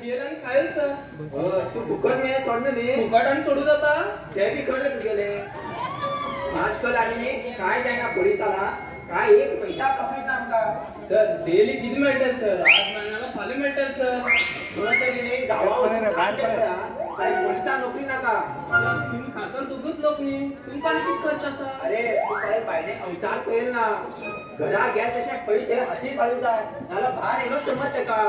पियल आनी खायल सर. तूं फुकट मेळ्ळें सोडना न्ही? फुकट आनी सोडू जाता? तें बी खरें तुगेलें. आजकाल आनी काय जायना पोलिसाला काय एक पैसा प्रॉफिट ना आमकां. सर डेली कितें मेळटलें सर? आज मेळना फाल्यां मेळटलें सर. तुवें तरी न्ही गांवा वचून काय पोलिसां नोकरी नाका. सर तुमी खातर दोगूच लोक न्ही, तुमकां आनी कितें खर्च आसा? अरे तूं पळय बायले अवतार पळयल ना, घरा गेल तशें पयशे हातीर घालूं जाय, नाजाल्यार भायर येयलोच समज तेका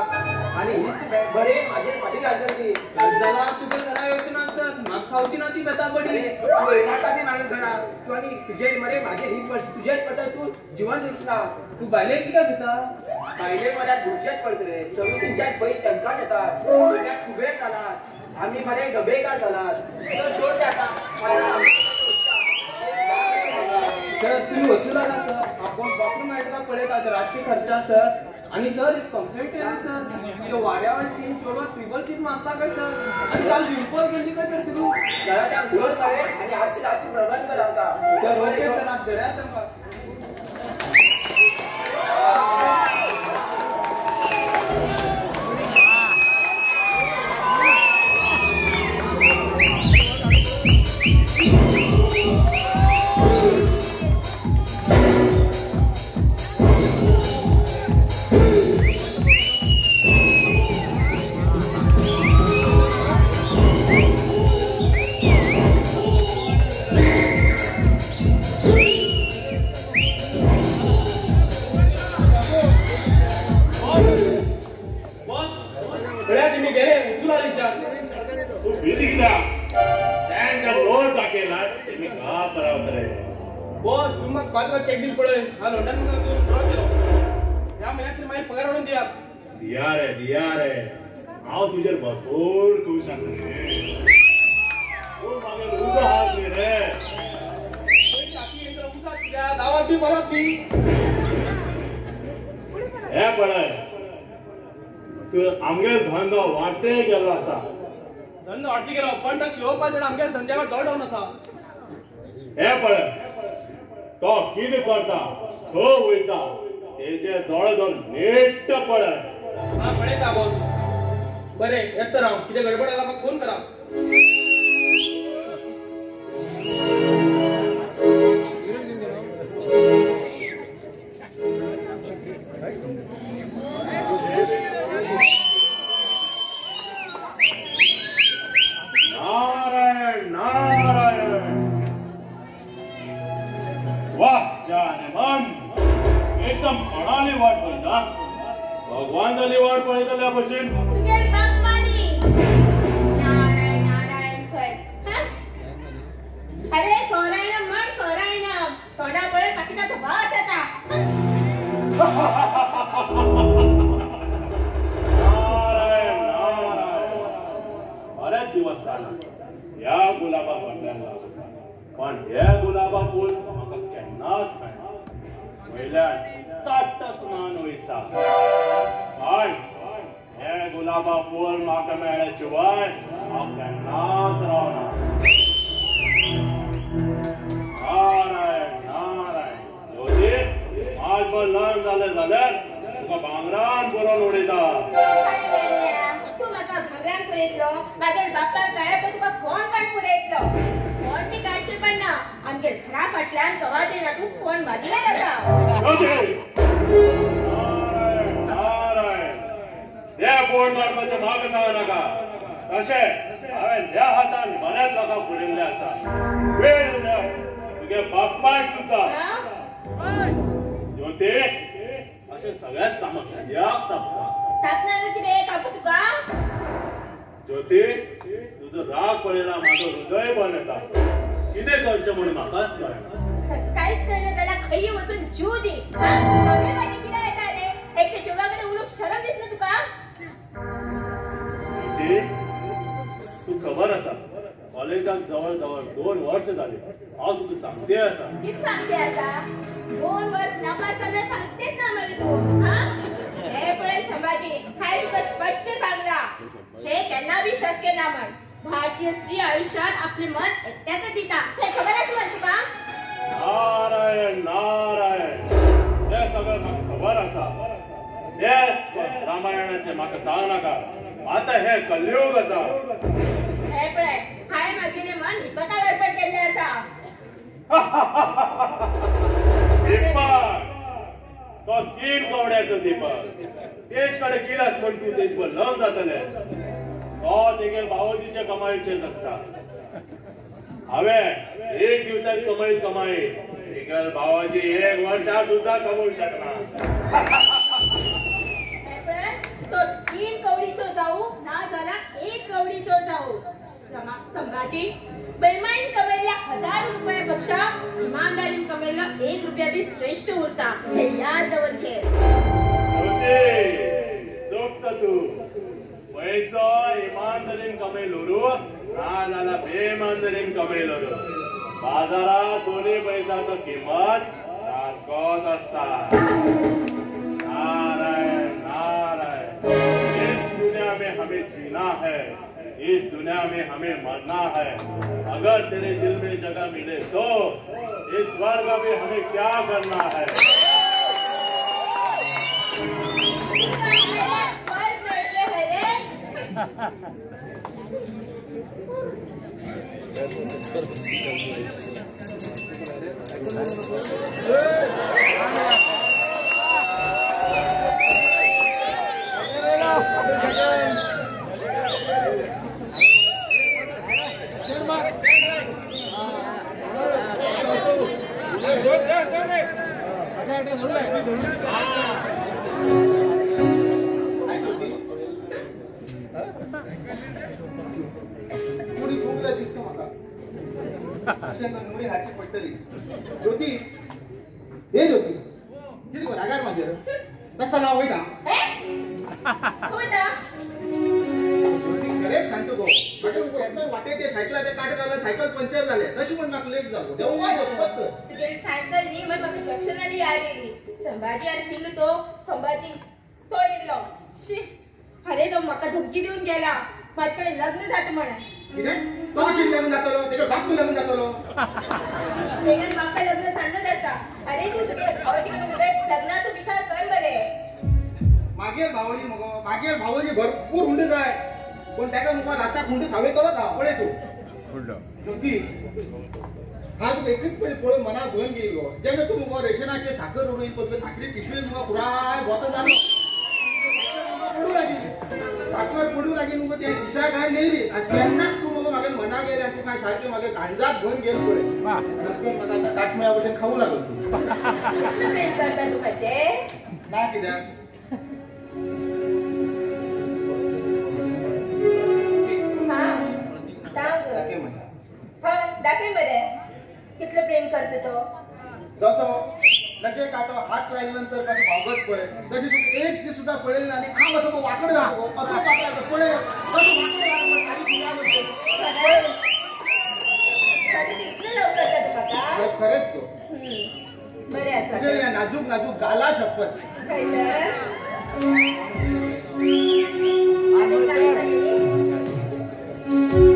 आनी हीच बरें म्हाजेर फाटीं घालतली ती. जाल्यार तुगे घरा येवची ना सर, म्हाका खावची ना ती बेता बडी. तूं येयनाका बी मागीर घरा, तूं आनी तुजेर मरे म्हाजेर ही परिस्थिती तुजेर पडटा, तूं जिवन दिवची ना. तूं बायलेक कित्याक भिता? बायले मऱ्यात भुरचेच पडटा रे, सगळीं 3-4 पयशे तांकांच येतात, कुबेर जालात आमी मरे डबेकार जालात. सोड ते आतां. सर तुमी वचूं नाका सर, हांव डॉक्टर मेळटा पळयता रातचे खर्च सर. आनी सर एक कंप्लेंट येयली सर, त्यो वाड्या वयली 3 चेडवां ट्रिपल सीट मारता काय सर, आनी काल रिम्पल गेल्ली काय सर फिरून. जाल्यार त्या घर पळय आनी आजची रातची प्रबंध कर आमकां. सर ओके सर, आज धरयात तांकां. बॉस तूं म्हाका 5 लाख चॅक दिल पळय, हांव लंडन ड्रॉ केलो. ह्या म्हयन्याक मागीर पगार वाडोवन दियात. दिया रे दिया रे, हांव तुजेर भरपूर खूश आसा रे. तूं मागीर उजो आहा न्ही रे. उदक कित्याक दावात बी बरोच न्ही. हें पळय तूं आमगेर धंदो वाडते गेल्लो आसा. धंदो वाडते गेलो पण तो शिवोपा जाण आमगेर धंद्यावर दोळ डावन आसा. हें पळय तो कितें करता खंय वयता तेजे दोळे दोन नीट पळय. हा पळयता बॉस. बरें येता तर हांव, कितें गडबड जाल्यार म्हाका फोन करा. नारायण नारायण. वाह जाने मन, एकदम कोणाली वाट पळयता, भगवान जाली वाट पळयतल्या भशेन. नारायण नारायण खंय. अरे सोरायण म्हण सोरायण, तोंडा पळय बाकीचा भास येता. नारायण नारायण. बरेच दिवस जाला ह्या गुलाबा फाटल्यान लागून, पण हे गुलाबा फूल म्हाका केन्नाच मेळना. वयल्यान ताटच मान वयता, पण हे गुलाबा फूल म्हाका मेळ्ळ्या शिवाय हांव केन्नाच रावना. नारायण नारायण. ज्योती आजभर लग्न जालें जाल्यार तुका भांगरान पुरोवन उडयता. तूं म्हाका भांगरान पुरयतलो, मागीर बाप्पाक कळ्ळें तो तुका फोन काड पुरयतलो. फोन बी काडचें पडना, आमगेर घरा फाटल्यान कवाज येना तूं फोन वाजल्यार जाता. नारायण नारायण. ते फोन मारपाचें म्हाका सांग नाका. तशें हांवें ह्या हातान बऱ्याच लोकांक पुरिल्लें आसा. वेळ तुगे बापायक सुद्दां. ज्योती अशें सगळ्याच कामाक कित्याक तापता? तापना कितें कापू तुका? ज्योती तुजो राग पळयला म्हाजो हृदय बन येता. कितें करचें म्हूण म्हाकाच कळना. कांयच कळना जाल्यार खंय वचून जीव दी. सगळे फाटीं कित्याक येता रे? एकट्या चेडवा कडेन उलोवंक शरम दिसना तुका? ज्योती तूं खबर आसा कॉलेजाक जवळ जवळ 2 वर्स जाली. हांव तुका सांगते आसा. कितें सांगते आसा? 2 वर्स नापास जाल्यार सांगतेच ना मागीर तूं. हे पळय संभाजी, हांवें तुका स्पश्ट सांगलां, हे केन्ना बी शक्य ना म्हण. भारतीय स्त्री आयुष्यात आपले मन एकट्याकच दिता, हे खबर आसा म्हण तुका? नारायण नारायण. तें सगळें म्हाका खबर आसा. ते रामायणाचे म्हाका सांग नाका. आता हे कलयुग आसा. हे पळय हांवें मागीर मन दीपकाक अर्पण केल्लें आसा. दीपक तो 3 कवड्याचो दीपक. तेज कडेन किलास म्हण तूं तेज लग्न जातलें. तो तेगेल भावोजीचे कमाईचेर जगता. हांवें एक दिवसात कमाई कमाई तेगेल भावोजी एक वर्षात सुद्धा कमवू शकना. तो 3 कवडीचो जाऊ ना जाल्यार 1 कवडीचो जाऊ. संभाजी बेमाईन कमयल्ल्या 1000 रुपया पेक्षा इमानदारीन कमयल्लो 1 रुपया बी श्रेष्ठ उरता हे याद दवर घे. चुकता तू. पैसो इमानदारीन कमयलो रू ना जाल्यार बेमानदारीन कमयलो रू. बाजारात दोन्ही पैसाचो किंमत सारकोच आसता. नारायण नारायण. इस दुनिया में हमें जीना है, इस दुनिया में हमें मरना है. अगर तेरे दिल में जगह मिले तो इस स्वर्ग में हमें क्या करना है. दिसता म्हाका अशें नोरी हाडची पडटली. ज्योती हे ज्योती कितें गो रागार म्हाजेर तसो हांव वयता. खरेंच सांगता गो म्हाजे येतना वाटेर ते सायकलाचे कांटे जाले, सायकल पंक्चर जालें, तशें म्हण म्हाका लेट जालो. देवा शपथ कर. तुगेली सायकल न्ही म्हण म्हाका जंक्शनार याद येयली. संभाजी आशिल्लो तो संभाजी तो येयलो. शी अरे तो म्हाका धमकी दिवन गेला म्हाजे कडेन लग्न जाता म्हणून. कितें तो कितें लग्न जातलो? तेगे बापूय लग्न जातलो. तेगेन म्हाका लग्न सांगून जाता. अरे तूं तुगे भावोजी कडेन उलय, लग्नाचो विचार कर मरे. मागीर भावोजी मगो, मागीर भावोजी भरपूर हुंडे जाय, पूण तेका मुखार लास्टाक हुंडे खावयतलोच हांव. पळय तूं ज्योती, हांव तुका एकूच पळय पळोवन मनाक भरून गेली गो. जेन्ना तूं मुगो रेशनाचेर साकर उडयली पळय, साकरी पिशवेन मुगो पुराय गोतो जालो, पडूं लागली साकर पडूं लागली मुगो त्या शिशा घालून येयली. आनी तेन्नाच तूं मुगो म्हागे मनाक गेलें आनी तूं काय सारकें म्हागे काळजाक भरून गेली पळय. रस्त्यान म्हाका आतां काटमेळा भशेन खावूं लागलो तूं. प्रेम करता तूं म्हाजेर? ना कित्याक? हय दाखय मरे कितलो प्रेम करता तो. जसो नजे कांटो हात लायले नंतर कसो भावगत पळय, तशी तूं एक दीस सुद्दां पळयलें ना आनी हांव असो वांकड जालो असो वांकड जालो पळय, कसो वांकड जालो. इतलो लव करता तूं म्हाका? खरेंच गो. बरें आसा. नाजूक नाजूक गाला शपथ. खंय तर? Thank you.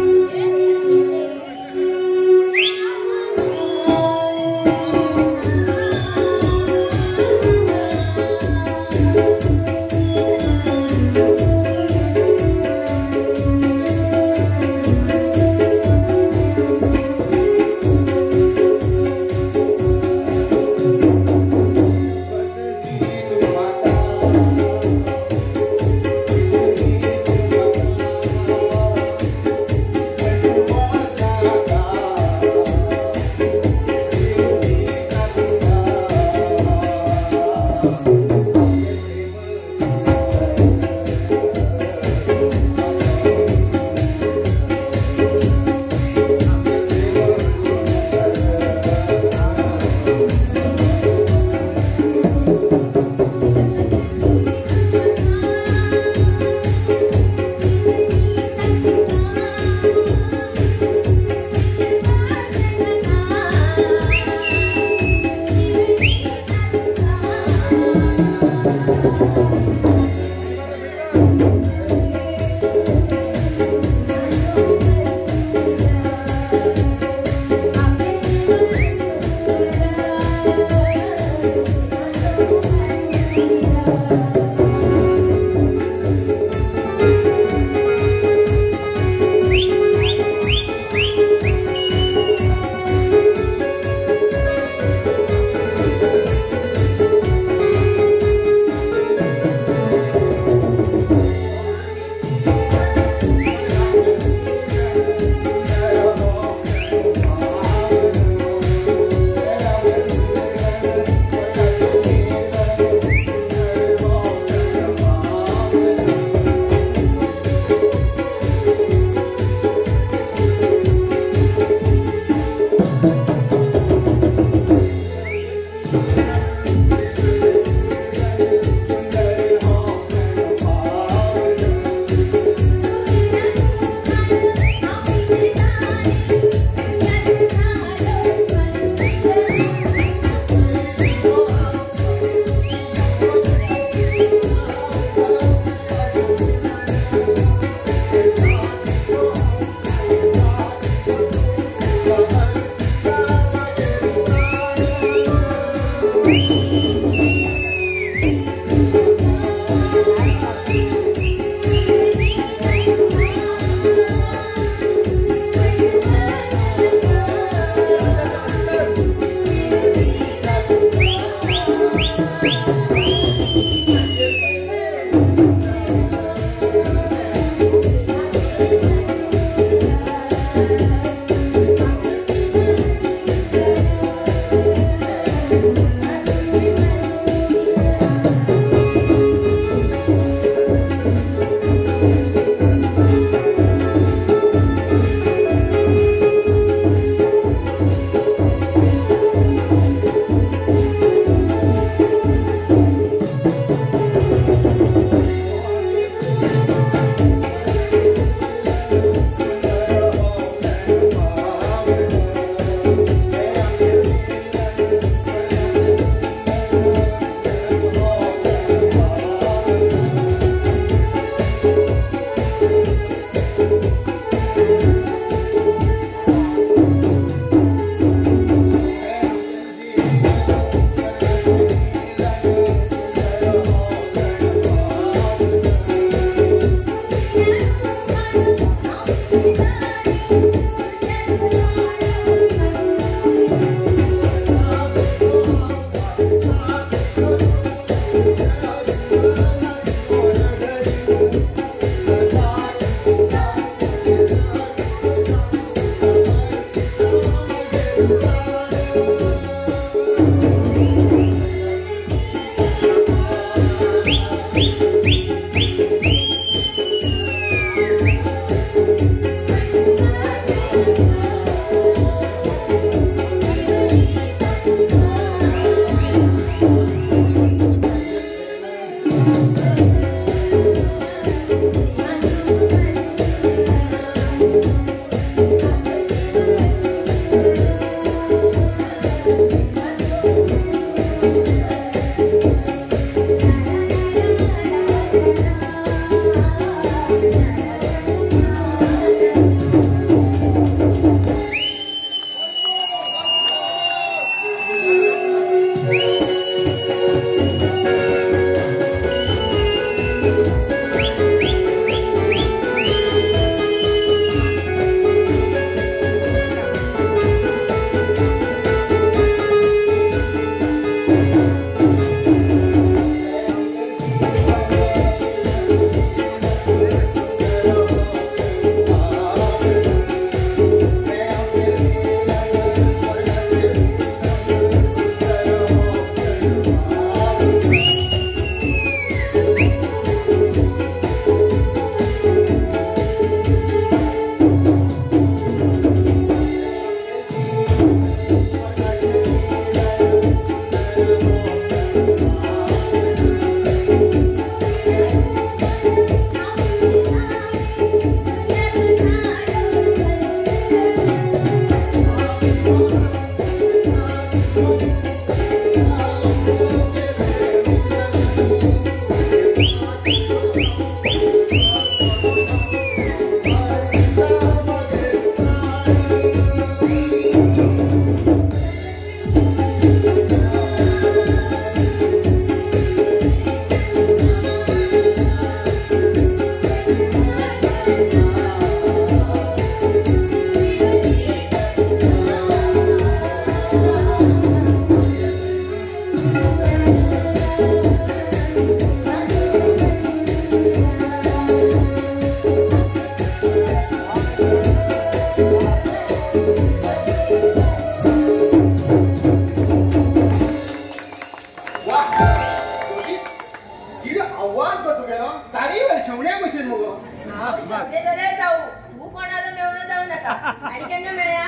हांव शकले जाल्यार जाऊ, तूं कोणालो मेळून जावं नाका. आनी केन्ना मेळया?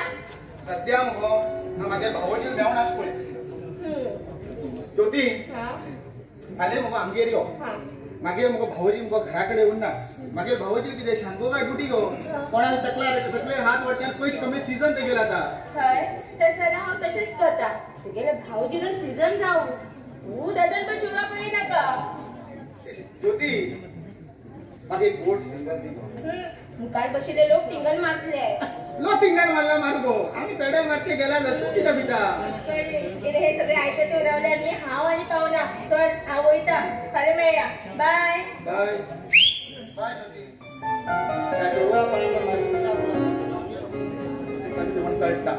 सद्या मगो म्हागे भावोजी मेळून आस पळय. ज्योती फाल्यां मगो आमगेर यो. मागीर मगो भावोजी मगो घरा कडेन उरना. मागीर भावोजी कितें शांगो काय ड्युटी गो, कोणाक तकल्यार तकलेर हात वडटे पयशे कमी सीजन तेगेलो आतां. हय तर जाल्यार हांव तशेंच करता. तुगेले भावजीलो सीजन जावं, तूं डझन भर चेडवां पळय नाका. ज्योती म्हाका एक गोड सिंगल दी. मुखार बशिल्ले लोक टिंगल मारतले. लोक टिंगल मारला मारू गो, आमी पेडल मारते गेला तूं कितें भिता. कितें हे सगळे आयकत रावले आनी हांव आनी पावना. चल हांव वयता, फाल्यां मेळया. बाय बाय बाय ज्योती. कळटा.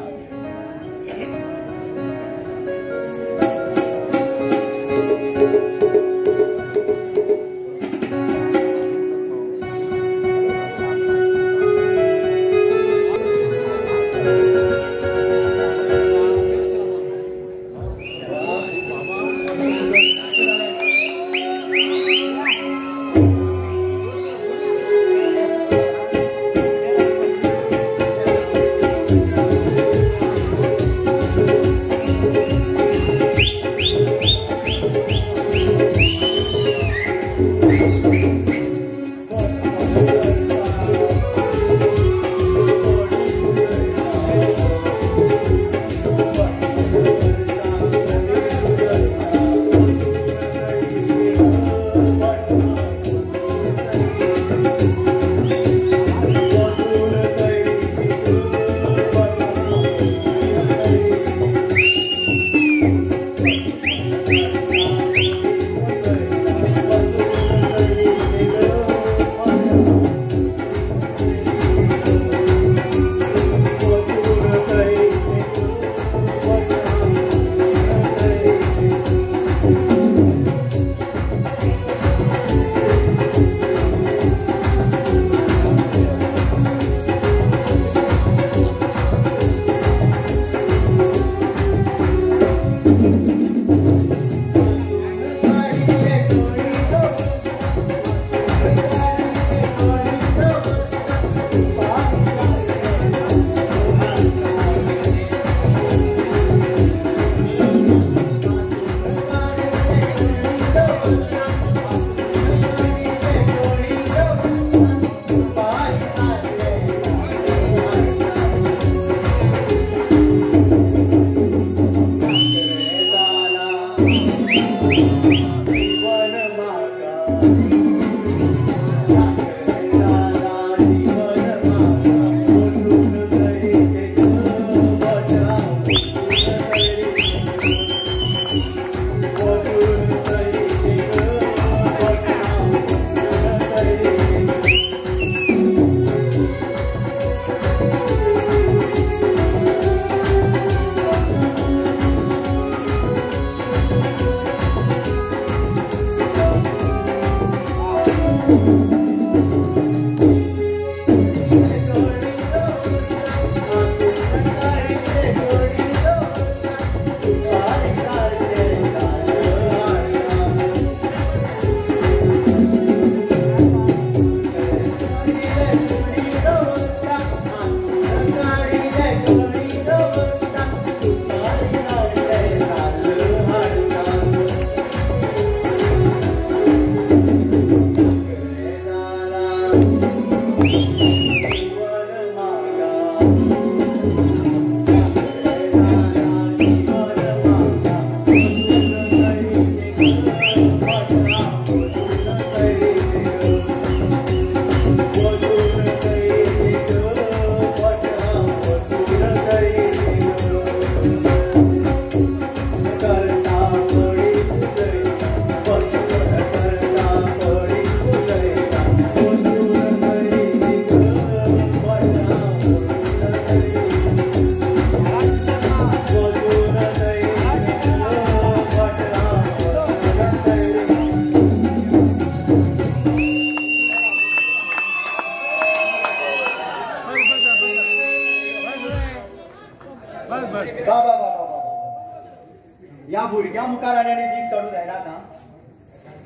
ह्या भुरग्या मुखार आनी दीस काडूंक जायना आतां.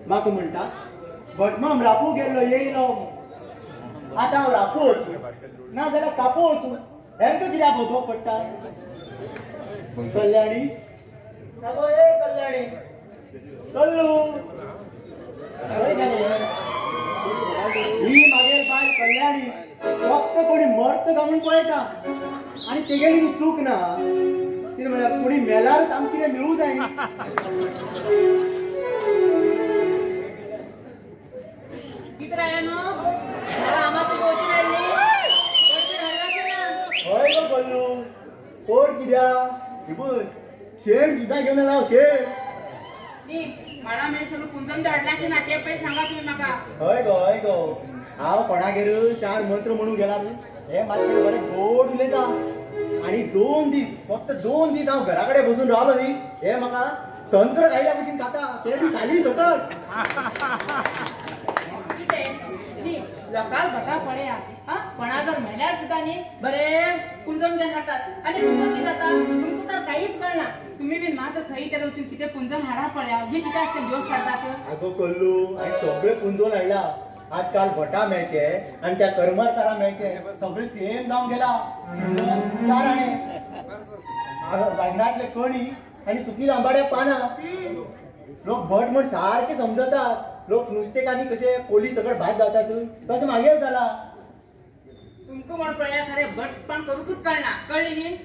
म्हाका म्हणटा भटमाम रापू गेल्लो येयलो. आतां हांव रापो वचूं ना जाल्यार कापो वचूं, हेंकां कित्याक भोगोवंक पडटा? कल्याणी आगो ए कल्याणी, कल्लू ही मागेल बायल कल्याणी फक्त कोणी मर्त का म्हूण पळयता आनी तेगेली बी चूक ना. कितें म्हळ्यार कोणी मेल्यारूच आमकां कितें मेळूं जाय. हय गो कल्लू, कोण कित्याक हे पळय शेड सुद्दां घेवन आयला हांव, शेड. हय गो हय गो, हांव कोणागेर 4 मंत्र म्हणूंक गेला हे मातशें बरें गोड उलयता आनी 2 दीस फक्त 2 दीस हांव घरा कडेन बसून रावलो न्ही, हे म्हाका संत्र खायल्या भशेन खाता, ते बी खाली सकट. लोकांक घटा पळया कोणा जर मेल्यार सुद्दां न्ही बरें पुंजोवन घेवन हाडटात आनी तुमकां कितें जाता, तुमकां तर कांयच कळना. तुमी बीन मात थंय तें वचून कितें पुंजोवन हाडा पळया, उगी कितें आसता दिवस काडटात. आगो कल्लू, हांवें सगळें पुंजोवन हाडला. आजकाल भटा मेळचे आनी त्या करमरकारा मेळचे, सगळें सेम जावन गेला. 4 आणे वांगडांतले कणी आनी सुकी आंबाड्या पानां. लोक भट म्हण सारके समजतात. लोक नुस्तेकान्नी कशे पोलीस सगळे भायर घालतात तशें मागीर जाला. तुमकां म्हण पळया खरें भटपण करूंकूच कळना, कळ्ळें न्ही?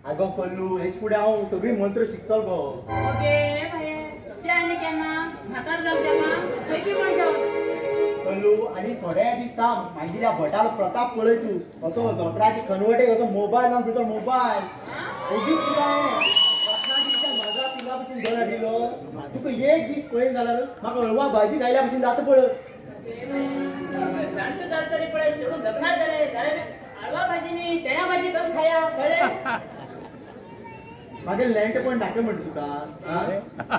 आगो कल्लू, हेच फुडें हांव सगळीं मंत्र शिकतलो गो. ओके भाये, ते आनी केन्ना म्हातार जावन तेन्ना खंय बी म्हण जावं. कल्लू आनी थोडे दीस थांब, मागीर ह्या भटालो प्रताप पळय तूं. असो दोतोराचे खनवटेक असो मोबायल लावन फिरतो, मोबायल ओगीच कितें म्हाजा पिला भशेन घेवन हाडिल्लो. तुका एक दीस पळयन जाल्यार म्हाका हळवा भाजी खायल्या भशेन जाता पळय. जाणटो जालें तरी पळय चेडूं लग्नाक जालें जाल्यार हळवा भाजी न्ही तेण्या भाजी करून खाया, कळ्ळें? मागीर लेंटपण दाखय म्हणटा तुका.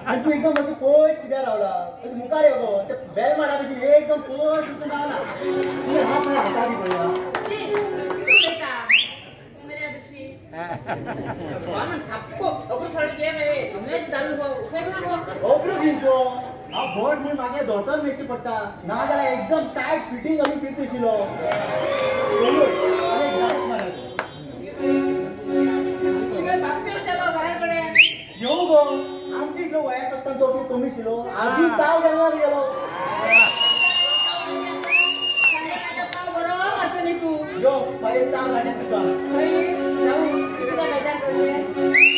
आनी तूं एकदम अशें पयस कित्याक रावला, अशें मुखार यो गो, ते बेल माडा भशेन एकदम पयस वचून रावला. तुवें हात म्हळ्यार हाता दी पळया. अब्रू दिवचो हांव भट म्हूण म्हाका धोतर मेळची पडटा, ना जाल्यार एकदम टायट फिटींग घालून फिरता आशिल्लो. येवं गो, आमची इतलो वयाच आसतना तो कमी आशिल्लो, आजून ताव गेलो गेलो. यो मागीर ताव जाली तुका. Thank you.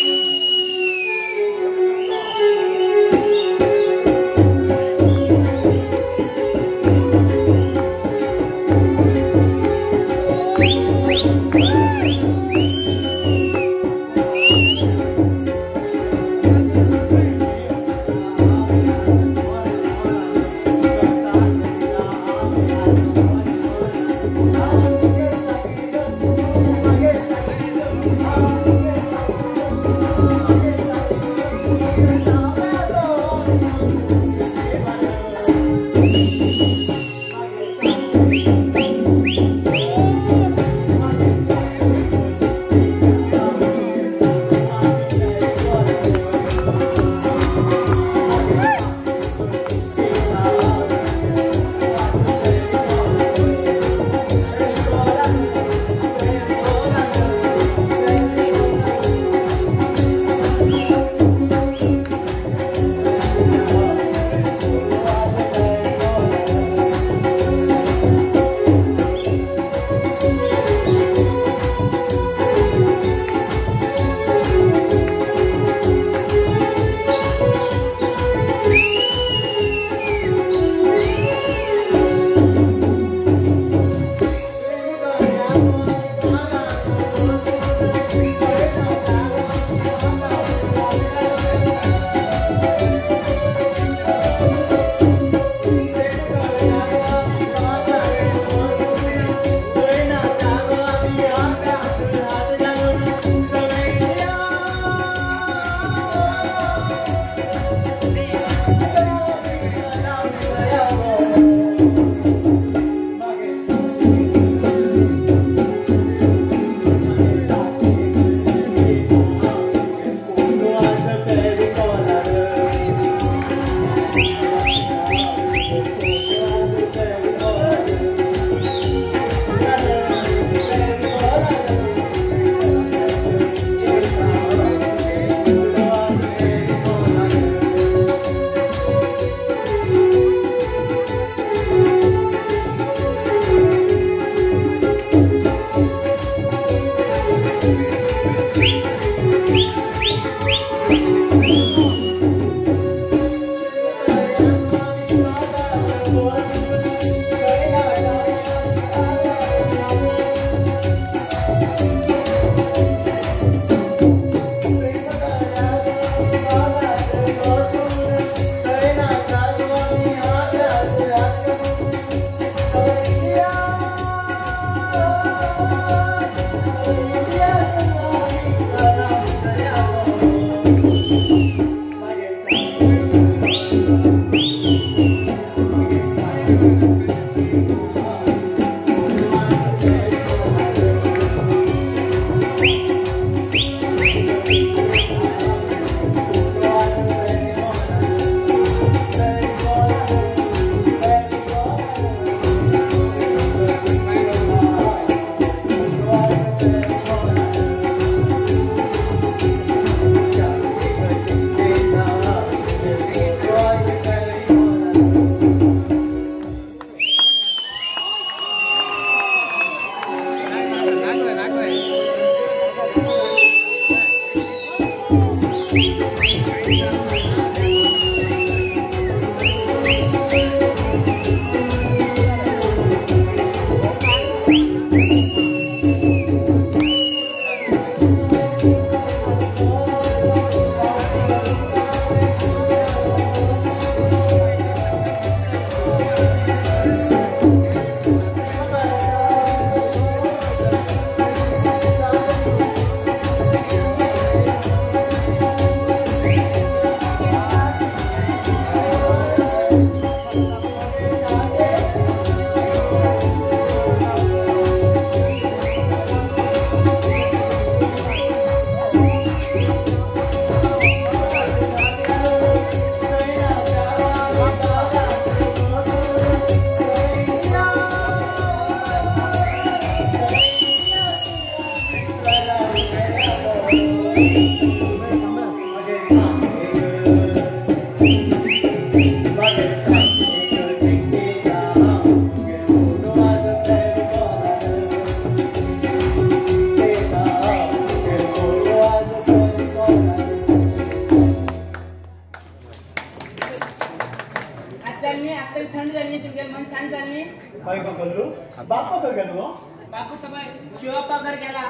बाप्पा खंय गेलो गो? बापू तमाय शिवप्पा घर गेला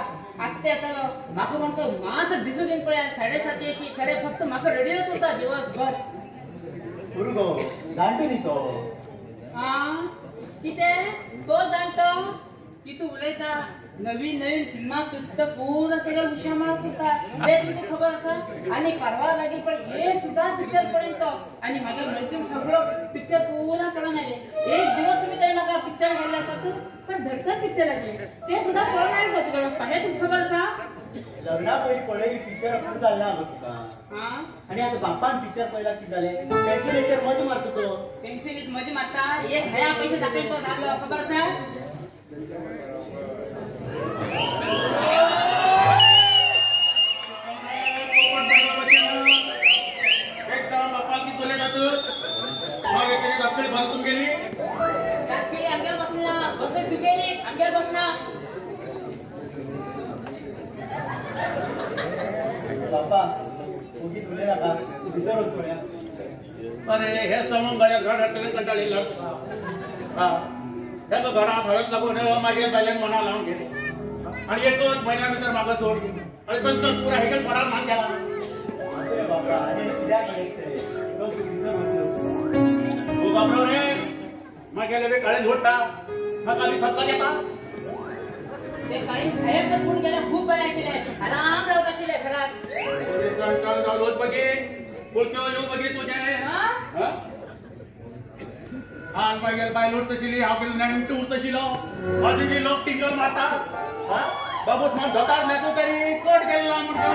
आत्ते येतालो म्हाका म्हणतो मात दिसून येवन पळया 7:30 अशी खरें फक्त म्हाका रडीत उरता दिवसभर. भुरगो जाणटो न्ही तो. आं कितें तो जाणटो कितें उलयता? नवीन नवीन सिनेमा पुस्तक पूर्ण तेका उशा मारत उरता तें तुमकां खबर आसा. आनी परवा लागीं पण एक सुद्दां पिक्चर पळयन तो आनी म्हागे मैत्रीण सगळो पिक्चर पुरा कळून आयलें. एक दिवस तुमी तरी म्हाका पिक्चर गेल्ले आसात पण धडकन पिक्चर आसलें तें सुद्दां पळोवन आयलें गो तुका. हें तुमकां खबर आसा? लग्ना पयलीं पळयली पिक्चर पूर्ण जालें ना गो तुका. आनी आतां बापान पिक्चर पळयला कितें जालें? पेन्शनेचेर मजा मारता तो. पेन्शनीत मजा मारता एक नया पयशे दाखयतो तो दादलो खबर आसा? एकदम बापाची चले जात मागीर तेजी दाखली बांदून गेली. दाखली आमगेर बसना बसली तुगेली आमगेर बसना. बापा ओगी उलय नाका भितर वच पळया. अरे हे सवंग गळ्या घर हाडटले कंटाळिल्लो. हा हेका घरात हळद लागून मागीर बायल्यान मना लावन घेतली आनी एकच म्हयन्या भितर म्हाका सोड आनी संतोष पुरा हेगेल घरान मान गेला. बाबा आनी कित्याक तूं बाबरो रे मागेले बी काळीज ओडटा म्हाका आनी थक्कर येता. ते काळीज भायर जर कोण गेल्यार खूब बरें आशिल्लें आराम रावत आशिल्लें घरात. रोज बगी कुळक्यो येवं बगी तुजें. आज मागीर बायल उरतशिली हांव गेलो नेणटे उरतशिलो अजुनी लोक टिंगल मारता. बाबूस मान धोतार नेतो तरी कट गेल्लो म्हणटा.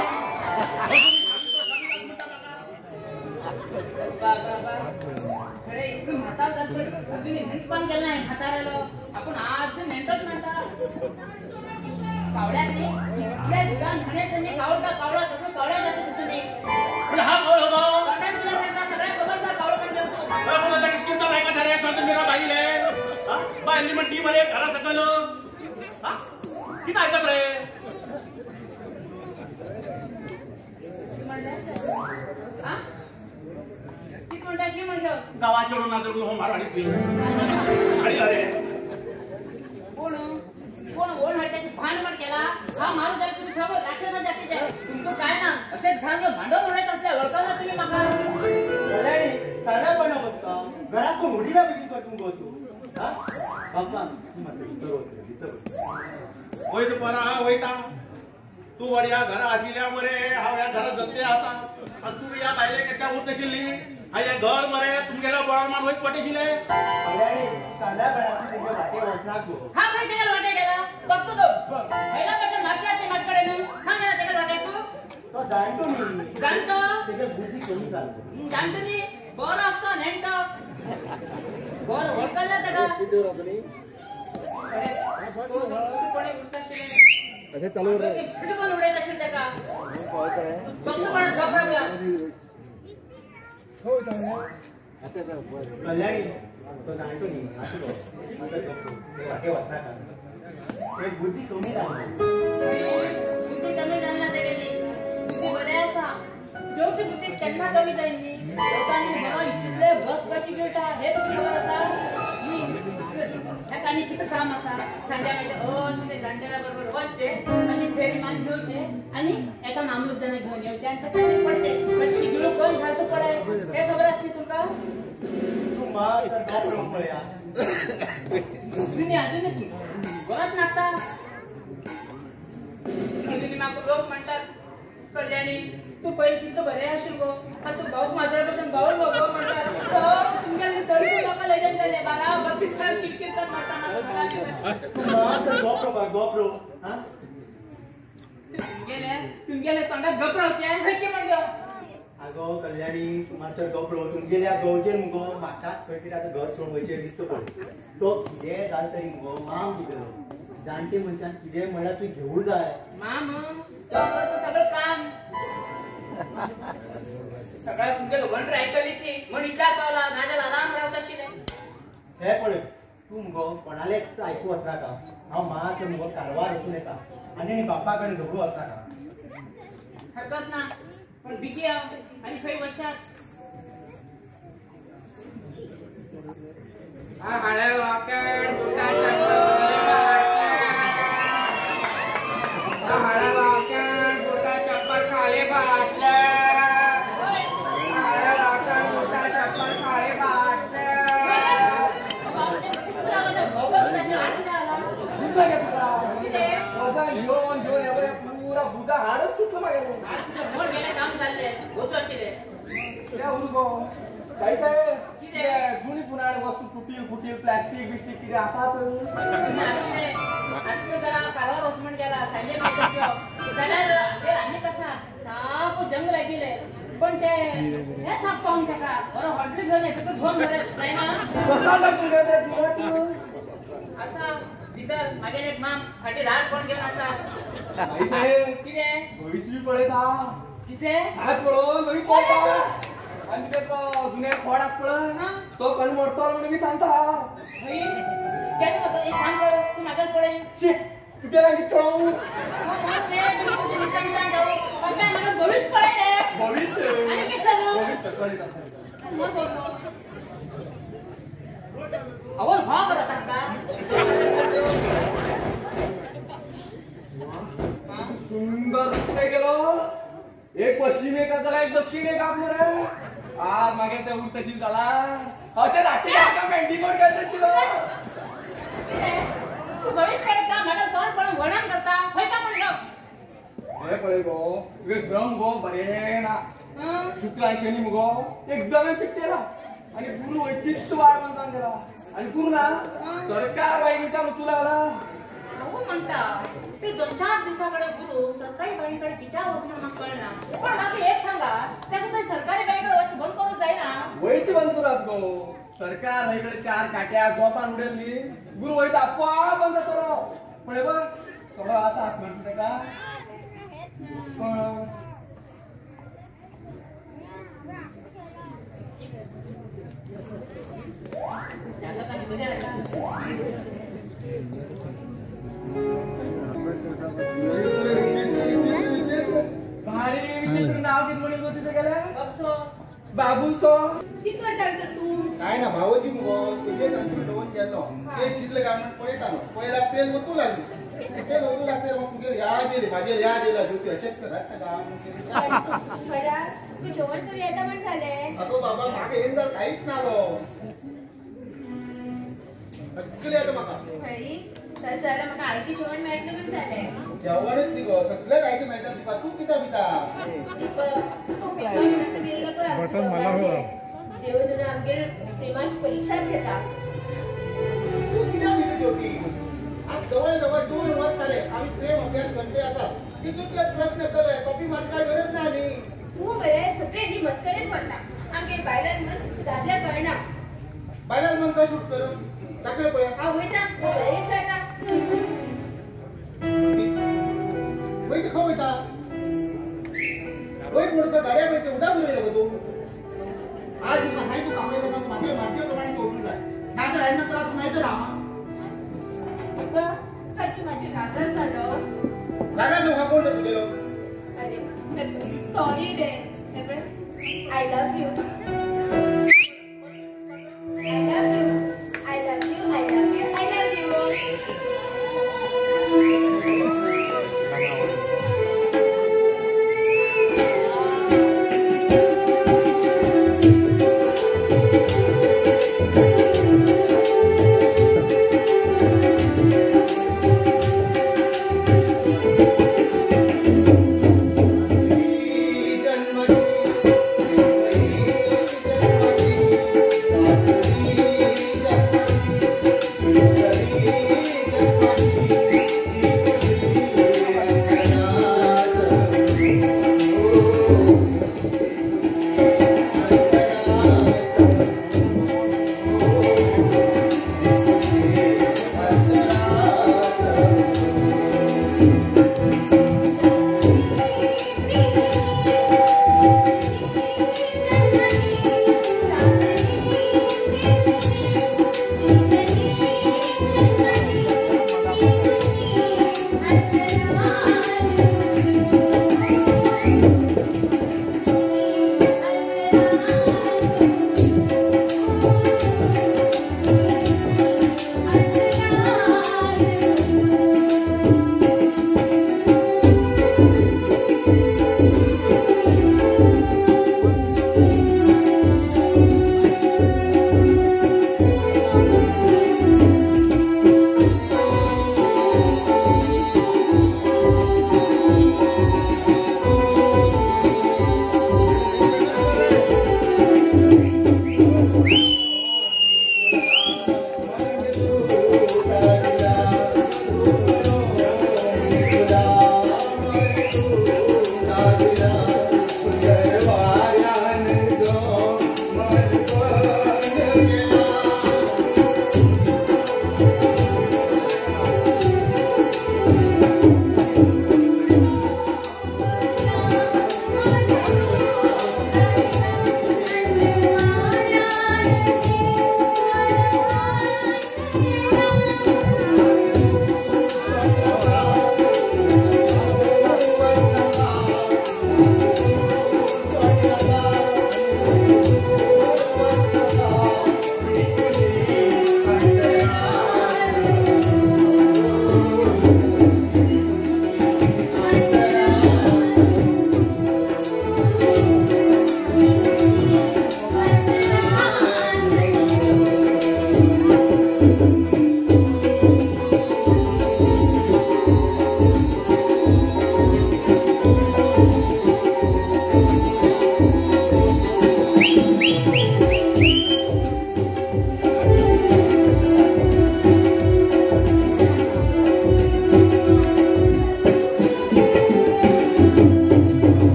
खरें इतकं म्हातार जालें पळय अजून न्हेंटपान गेलें ना म्हातारेलो आपूण अजून न्हेंटच म्हणटा. कावळ्याक न्ही इतल्या दुदान न्हाणें न्ही कावळटा कावळा तसो कावळ्या जाता तुमी. हा कावळो गो तोंडान तुला सांगता सगळ्यांक खबर आसा कावळो म्हणजे तूं. बायले बायली म्हणटी मरे घरा सकल कितें आयकत रे? कितें म्हणटा की म्हणटा गांवात चडून ना चडून हो मारवाडी हाडी अरे कोण कोण कोण हाडी त्याची भांड म्हण केला हा मारू जाल्यार तुमी सगळो राक्षसा जातीचे तुमकां काय ना अशेंच घरान भांडण उडयत आसले वळखना तुमी म्हाका. सगळ्या पण बसता घरात कोण उडीना भशेन करतूं गो तूं. बाप्पा तूं मातसो भितर वच भितर वयता परा वयता तूं वडया घरा आशिल्ल्या मरे हांव ह्या घरा जगते आसा आनी तूं ह्या बायले एकट्या उरतशिल्ली आनी हें घर मरे तुमगेल्या बळान वयत पडटिशिल्लें. सगळ्या वाटे वचना गो. हा खंय तेगेल्या वाटे गेला बघतो तो बायला भशेन मारचे ते म्हाजे कडेन. हा गेला तेगेल्या वाटे तूं तो जाणटो न्ही जाणटो तेगे बुद्धी कमी जाली जाणटो न्ही बरो आसता नेणटो बरो वळखल्ला ताका. फिटकून उडयत आशिल्लें ताका फक्त कोणाक गप रावया. कल्याणी तो जाणटो न्ही वाटे वचनाका बुद्धी कमी जाली. बुद्धी कमी जाली ना तेगेली बुद्धी बरी आसा जेवची बुद्धी केन्ना कमी जायना न्ही. लोकांनी बरो इतले बस कशी गिळटा हें तुका खबर आसा न्ही. हेका आनी कितें काम आसा सांज्या मागीर अशें ते जाणटेल्या बरोबर वचचें अशी फेरी मान घेवचें आनी एका नामलूक जाणां घेवन येवचें आनी ताका पडचें अशी गिळू कोण घालचो पळय हें खबर आसा न्ही तुमकां. तूं मात पळया अजून अजून गोरात नाता अजून म्हाका लोक म्हणटात कल्याणी तूं पयलीं कितलो बरें आशिल्लो गो आतां भाऊक म्हाज्या भशेन भाऊ गो गो म्हणटात. तुमगेले तरी लोकां लजेन जालें बारा बत्तीस काळ किटकिट मारता. तुमगेले तुमगेले तोंडाक गप रावचें खंय की म्हणलो. आगो कल्याणी तूं मातसो गप राव. तुमगेल्या गवचेर मुगो म्हाका खंय तरी आतां घर सोडून वयचें दिसता पळय. तो कितें जालें तरी मुगो माम कितें जाणटे मनशान कितें म्हणल्यार तुवें घेवूं जाय. माम तो करता सगळें काम सकाळी तुमगे वंडर आयकली ती म्हण इतल्या पावला नाजाल्यार आराम रावता आशिल्लें. हे पळय तूं मुगो कोणालेच आयकू वचनाका. हांव मात मुगो कारवार वचून येता आनी बाप्पा कडेन झगडू वचनाका. हरकत ना पण बिगी हांव आनी खंय वशात. चप्पल खाले बाटले चप्पल खाले बाटले. घेऊन घेऊन पुरा बुधा हाडच तुटलं माझ्या. गेले काम चालले वचू आशिल्ले. काय साहेब जुनी पुन्हा वस्तू तुटील फुटील प्लास्टिक बिस्टिक कितें आसा आतां जरा कारवार वच म्हण गेला सांजे जाल्यार ते आनी कसा साप जंग लागिल्ले पण ते हे साप पावन ताका बरो हॉटली घेवन येता तो घेवन बरें जायना कसा आसा भितर मागेर एक माम फाटी राड कोण घेवन आसा. कितें भविश्य बी पळयता कितें हात पळोवन भविश्य पळयता आनी ते जुने खोड आसा पळय तो खंय मोडटलो म्हणून मी सांगता. केन्ना वता एक काम कर तूं म्हाका पळय. शी तुगे लागीं पळोवं भविश्य पळय रे भविश्य आनी कितें जालें भविश्य कळटा. आवय हो बरो तांकां सुंदर रस्ते गेलो. एक पश्चिम एक जाला एक दक्षिण एक मरे. आज मागीर ते उरतशील जाला अशें राती मेंढी कोण करतशील. तूं भविश्य पळयता म्हाका तोंड पळोवन वर्णन करता खंय का म्हणलो. हे पळय गो तुगे भ्रम गो बरें ना. शुक्र आनी शनी मुगो एकदम चिकटेला आनी गुरू वयचीच वाड बांदून गेला आनी गुरू ना सरकार बायकीच्या वचूं लागला. हांव म्हणटा ते दोन चार दिवसा कडेन गुरू सरकारी बांयकडे कित्याक वच म्हण म्हाका कळना. पण म्हाका एक सांगा ताका थंय सरकारी बांयकडे वच बंद करूंक जायना. वयच बंद करात गो सरकार बाईकडे चार काट्या गोपान उडयली गुरू वयता आपोआप बंद जातलो. पळय बघ थोडो आसा हात म्हणटा ताका पण भारी विचित्र नाव कितें म्हणीत गो तिचें गेलें बाबूसो. कितें करता तर तूं? काय ना भावोजी मुगो तुजे तांतूर दवरून गेल्लो ते शिजले काय म्हणून पळयतालो. पयला पेल वतू लागली पेल वतू लागले मग तुगेर याद येयली म्हाजेर याद येयला ज्योती अशेंच करात ताका. तुका जेवण तरी येता म्हण जालें. अगो बाबा म्हाका येन जाल्यार कांयच ना गो सगळें येता म्हाका. तशें जाल्यार म्हाका आयतें जेवण मेळटलें म्हण जालें. जेवणच न्ही गो सगळें आयतें मेळटा तुका. तूं कित्याक भिता? देव जाणा आमगेर प्रेमाची परिक्षा घेता. तूं कित्याक भिता ज्योती? आज जवळ जवळ 2 वर्स जाले आमी प्रेम अभ्यास करते आसा. तितूंतले प्रश्न येतले कॉपी मारपाक गरज ना न्ही. तूं मरे सगळे न्ही मस्करेच मारता. आमगेर बायलां मन दादल्या कळना. बायलां मन कशें उठतलो दाखय पळया. हांव वयता बरें जाता. वयता खंय वयता? वयर म्हणून गाड्या पळय उदक उरयलें गो तूं. आज तुका हांवें तुका आपयलें ना म्हाजे म्हाजे प्रमाणे तूं वचूंक जाय नाजाल्यार हांवें नंतर तूं मेळटलो हांव. तूं म्हाजेर रागार जालो. रागार जावंक कोण रे तुगेलो? अरे सॉरी रे. I love you I love you I love you I love you I love you.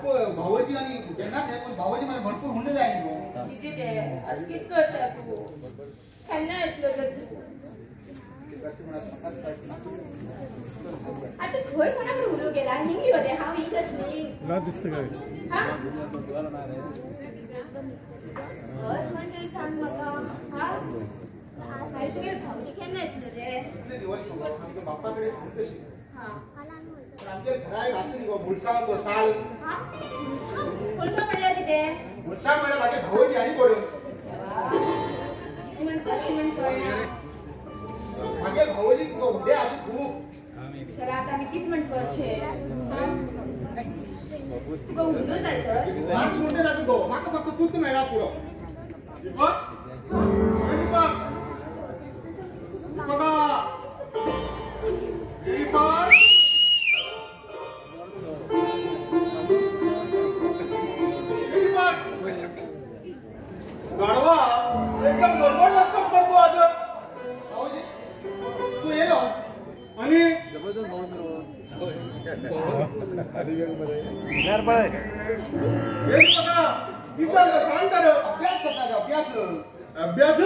बाप भावोजी आणि केन्ना पण भावोजी मला भरपूर हुंडे जाय न्ही गो. कितें ते अशें कितें करता तूं? केन्ना येतलो तर तूं? आतां खंय कोणा कडेन उलोवंक गेला? हिंगी गो तें हांव हिंगच न्ही. हा बस म्हण तरी सांग म्हाका. हा आनी तुगे भावोजी केन्ना येतलो ते? कितले दिवस न्हू गो आमच्या बाप्पा कडेन सांग तशी. पण आमच्या घरा एक आसा न्ही गो मुळसांव तो साल. मुळसांव म्हणल्यार कितें? मुळसांव म्हणल्यार म्हाजे भावोजी आनी कोडून. म्हणटा की म्हण कळना. म्हागे भावोजी हुंडे आसा खूब. तर आतां आमी कितें म्हण करचें? तुका हुंडो जाय तर? म्हाका हुंडे नाका गो, म्हाका फक्त तूच मेळ्ळा पुरो. दीपक, दीपक, दीपका, दीपक, दीपक. गाढवा एकदम गडबड वाजता करतो आज. भाऊजी तू येलो आणि अभ्यास करता रे, अभ्यास. अभ्यास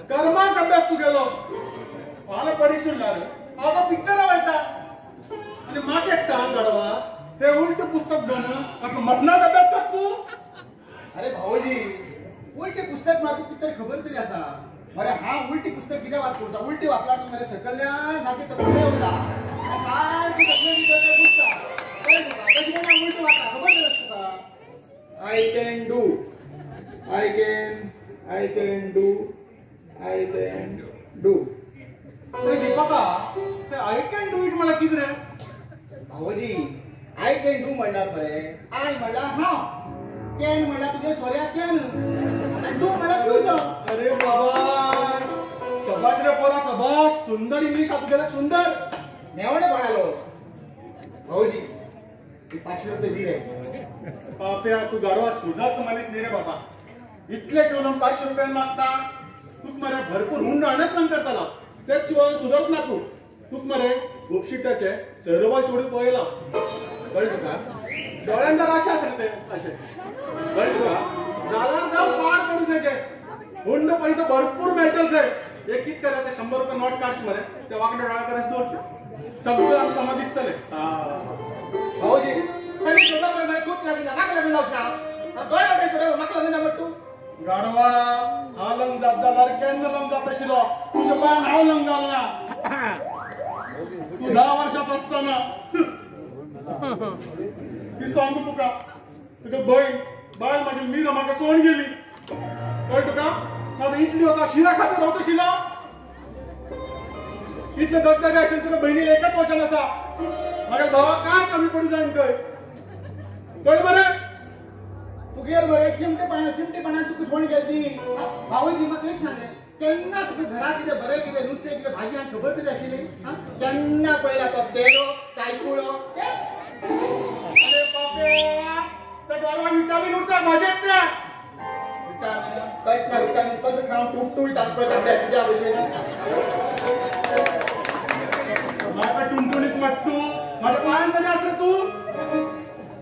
कर्माक अभ्यास तू गेलो मला परीक्षा रे आता पिक्चर वयता आणि म्हाका एक सांग गाढवा, ते उलट पुस्तक घेवन असं मसनात अभ्यास कर तू? अरे भाऊजी उलटे पुस्तक म्हाका कितें खबर तरी आसा मरे. हा उलटी पुस्तक कित्याक वाचता? उलटी वाचला की मरे सकयल्यान सारकें तकले उरता, सारकी तकले भितर घुसता. तशें म्हणून उलटी वाचता खबर तरी आसा तुका? I can do, I can, I can do, I can do. Dipka ते I can do it मला कितें रे? भावोजी I can do म्हणल्यार मरे I म्हणल्यार हांव, can म्हणल्यार तुगे सोऱ्या can, do म्हणल्यार तुजो. अरे बाबा शबाश रे पोरा शबाश, सुंदर इंग्लिश हात गेला सुंदर. मेवणे म्हणालो भाऊजी 500 रुपये दी रे. पाप्या तू गाडवा सुधार म्हणीत न्ही रे बाबा. इतले शिवून 500 रुपयान मागता तुक मरे भरपूर हुंड आणत लंग करतालो तेच शिवाय सुधारत ना तू. तुक मरे गोपशिटाचे सैरोबा चोडी पळयला कळ्ळें तुका? दोळ्यान जर अशें आसले ते अशें कळ्ळें तुका? जाल्यार जावं पाड पडूं तेजे हुंड पैसे भरपूर मेळटले थंय. एक कित करा ते 100 रुपये नोट काडचे मरे ते वांगडा डोळ्या कडेन दवरचे सगळें आमकां हांगा दिसतलें. भाऊजी तरी तुका तूच लागना म्हाका लागना वचना दोळे वडय म्हाका लागना म्हण तूं. गाडवा हांव लग्न जात जाल्यार केन्ना लग्न जाता आशिल्लो तुज्या पांयान हांव लग्न जालो ना. तूं 10 वर्सांत आसतना ती सांगू तुका तुका बहीण बायल मागीर मीरा म्हाका सोडून गेली कळ्ळें तुका? आतां इतली वता शिरा खातीर रावता शिला इतले दगदगे आशिल्ले तुका बहिणीक एकच वचन आसा म्हाका भावा काय कमी पडूं जाय खंय कळ्ळें मरे? तुगेल मरे चिमटे पाण्यान चिमटे पाण्यान तुका सोडून गेली ती. भाऊजी म्हाका एक सांगलें केन्ना तुका घरा कितें बरें कितें नुस्तें कितें भाजी आनी खबर तरी आशिल्ली? केन्ना पळयला तो तेरो तायकुळो. अरे पाप्या त्या गाडवा विटामीन उरता भाजयेत त्या विटामीन कांयच ना. विटामीन कसो खावन टुटटुळटा आसता पळय तांबड्या तुज्या भशेन. म्हाका टुणटुणीत म्हट तूं म्हाज्या पांयान तरी आसलें तूं.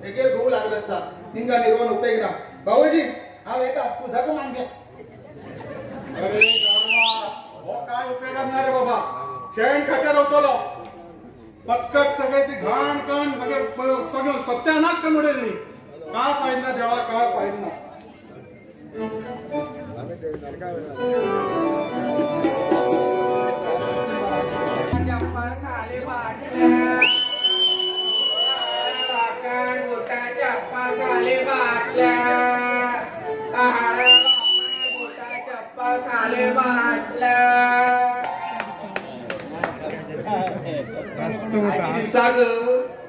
एकेल घोव लागलो आसता हिंगा निरोवन उपेग ना. भाऊजी हांव येता तूं धको मान घे. अरे गाडवा हो काय उपयोगात ना रे बाबा. शेण खात्यार वतलो पक्कत सगळे ती घाण कण सगळे सगळं सत्यानाश करून उडयली न्ही. काय फायदा ना देवा काय फायदा ना.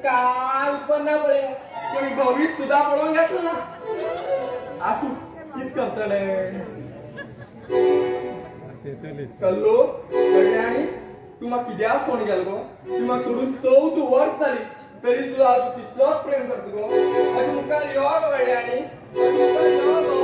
काय उत्पन्न पळय पूण भविष्य सुद्धा पळोवन घेतलं ना. आसूं कित करतले कल्लो कल्याणी तूं म्हाका कित्याक सोडून गेलो गो? तूं म्हाका सोडून 14 वर्स जाली तरी सुद्धा हांव तुका तितलोच प्रेम करता गो. अशें मुखार यो गो कल्याणी, अशें मुखार यो गो.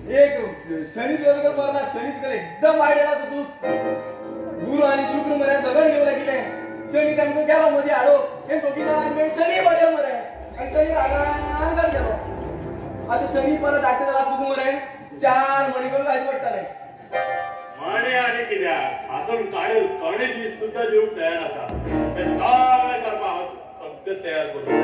एक शनी सुद्धा बरं ना. शनी तुका एकदम वायट येला तूं. गुरू आनी शुक्र मरे दगड घेवन लागिले. शनी तांकां गेलो मदीं हाडो हे दोगी जाणां शनी बरे मरे आनी शनी रागान घर गेलो. आतां शनी परत धाडटा जाल्यार तुका मरे 4 मणी करून घालचे पडटले. मणे आनी कित्याक हासून काडेल कणेची सुद्धा दिवंक तयार आसा. ते सगळें करपाक हांव सगळें तयार करून.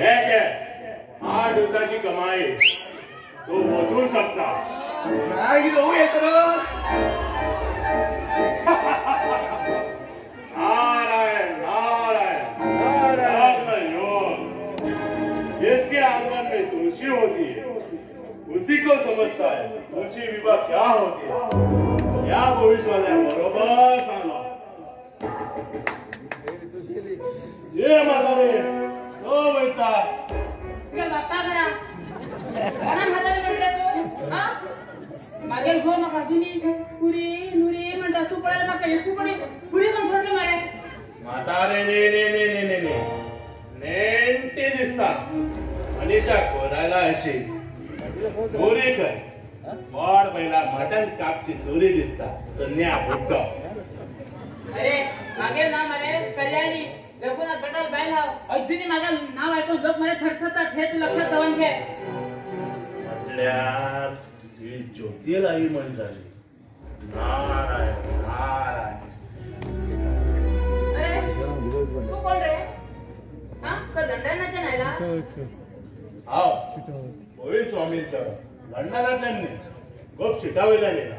हे घे 8 दिवसाची कमाई तू वचू शकता. नारायण नारायण नारायण. योग जिसके आंगन में तुलसी होती है उसी को समझता है तुलसी विवाह क्या होती है. या भविष्यवाल्या बरोबर सांगला. ये म्हातारे तो वयता तुगे बाप्पा करा कोणा म्हातारे म्हणटा तूं. आं मागीर घो म्हाका जुनी पुरी नुरी म्हणटा. तूं पळयल्यार म्हाका एकू पडी पुरी करून सोडली मरे. म्हातारे ने ने ने ने ने ने नेणटी दिसता. मनीषा कोरायला अशी गोरी खंय बोड पहिला मटन कापची सुरी दिसता. चन्या बुड्डो. अरे मागीर नाव मरे कल्याणी रघुनाथ भटाल बायल हांव. अजुनी म्हाका नाव आयकून लोक मरे थरथरतात हे तूं लक्षात दवर घे. म्हटल्यार ही ज्योती आई म्हण जाली. नारायण नारायण. अरे तूं कोण रे? हा खंय लंडनाच्यान आयला? हांव गोविंद स्वामींचो. लंडनांतल्यान न्ही, गोप शिटा वयल्यान येयला.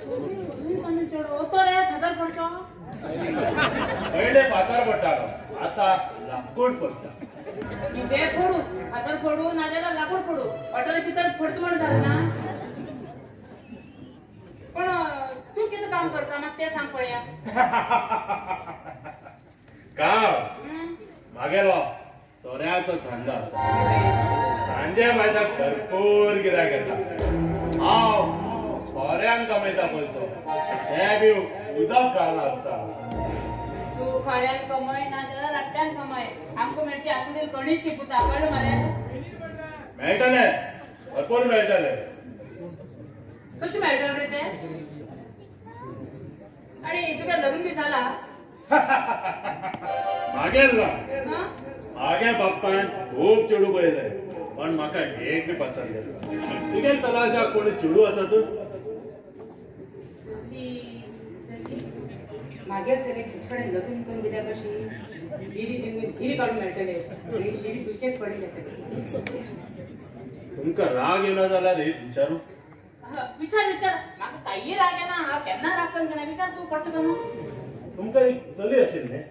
गोविंद स्वामींचो तो रे फातर पडचो. पयले फातर पडटालो, आतां लाकूड पडटा. ते फोडू फातर फोडू नाजाल्यार लाकूड फोडू. वाटोले चितर फोडटा म्हण जालें ना. पण तूं कितें काम करता म्हाका तें सांग पळया. काम मागेलो सोऱ्याचो धंदो आसा. सांजे मायताक भरपूर गिरायक येता. हांव सोऱ्यान कमयता पयसो, ते बी उदक घालना आसता. तूं खऱ्यान कमय ना जाल्यार राट्यान कमय. आमकां मेळची आसुडील कणीच ती पुता. कळ्ळें मरे? मेळटले, भरपूर मेळटले. कशें मेळटलें रे तें? आनी तुगे लग्न बी जाला? मागेर ना. मागे बाप्पान खूब चेडूं पळयलें पण म्हाका एक बी पसंत येना. तुगे तलाशाक कोणी चेडूं आसा तूं? मागीर चले तेचे कडेन लग्न करून दिल्या कशी गिरी जिंगून गिरी काडून मेळटले आनी शिरी दुसचेच पडून येतले. तुमकां राग येना जाल्यार एक विचारू? विचार विचार. म्हाका कांय राग येना. हांव केन्ना राग करून जाणा. विचार तूं पडटा करून. तुमकां एक चली आशिल्लें?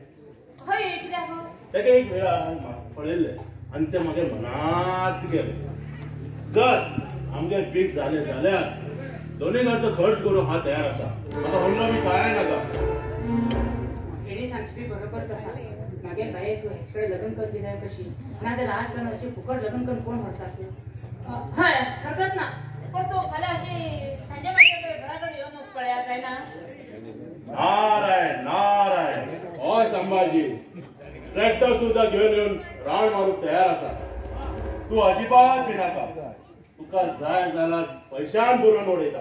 हय. कित्याक? तेका एक वेळा पळयल्लें आनी तें म्हागे मनांत गेलें. जर आमगेर पीक जालें जाल्यार दोनूय घरचो खर्च करूंक हांव तयार आसा. म्हाका व्हडलो बी कांय नाका. हेणी सांगची बी बरोबर आसा. मागीर बाये तूं हेचे कडेन लग्न कर दिल्यार कशी नाजाल्यार आज करून अशी फुकट लग्न करून कोण व्हरता तूं? हय हरकत ना. पण तूं फाल्यां अशी सांजे मागीर घरा कडेन येवन वच पळया काय ना. नारायण नारायण. हय संभाजी ट्रॅक्टर सुद्धा घेवन येवन राउंड मारूंक तयार आसा. तूं अजिबात भिनाका. तुका जाय जाल्यार पयशान पुरोवन उडयता.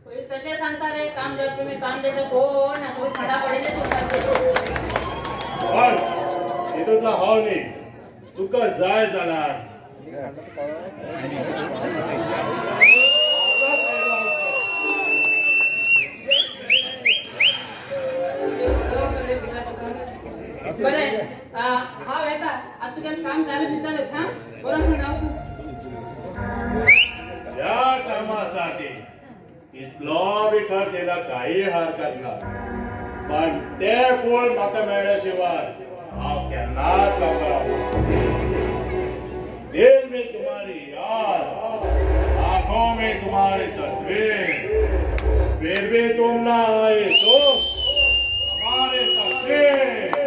पयलीं तशें सांगता रे. काम जाय तुमी काम जाय कोण ना कोण फटा पडिल्ले तुका. पण तितूंतलो हांव न्ही. तुका जाय जाल्यार बरें हांव येता. आतां तुगेलें काम जालें दितालें. हां बरो राव तूं. ह्या कामासाठी इतलो बी खर्च येयला काही हरकत ना. पण ते फूल म्हाका मेळ्ळे शिवाय हांव केन्नाच लोकांक. दिल में तुम्हारी याद, आंखों में तुम्हारी तस्वीर, फिर भी तुम ना आए तो हमारे तस्वीर.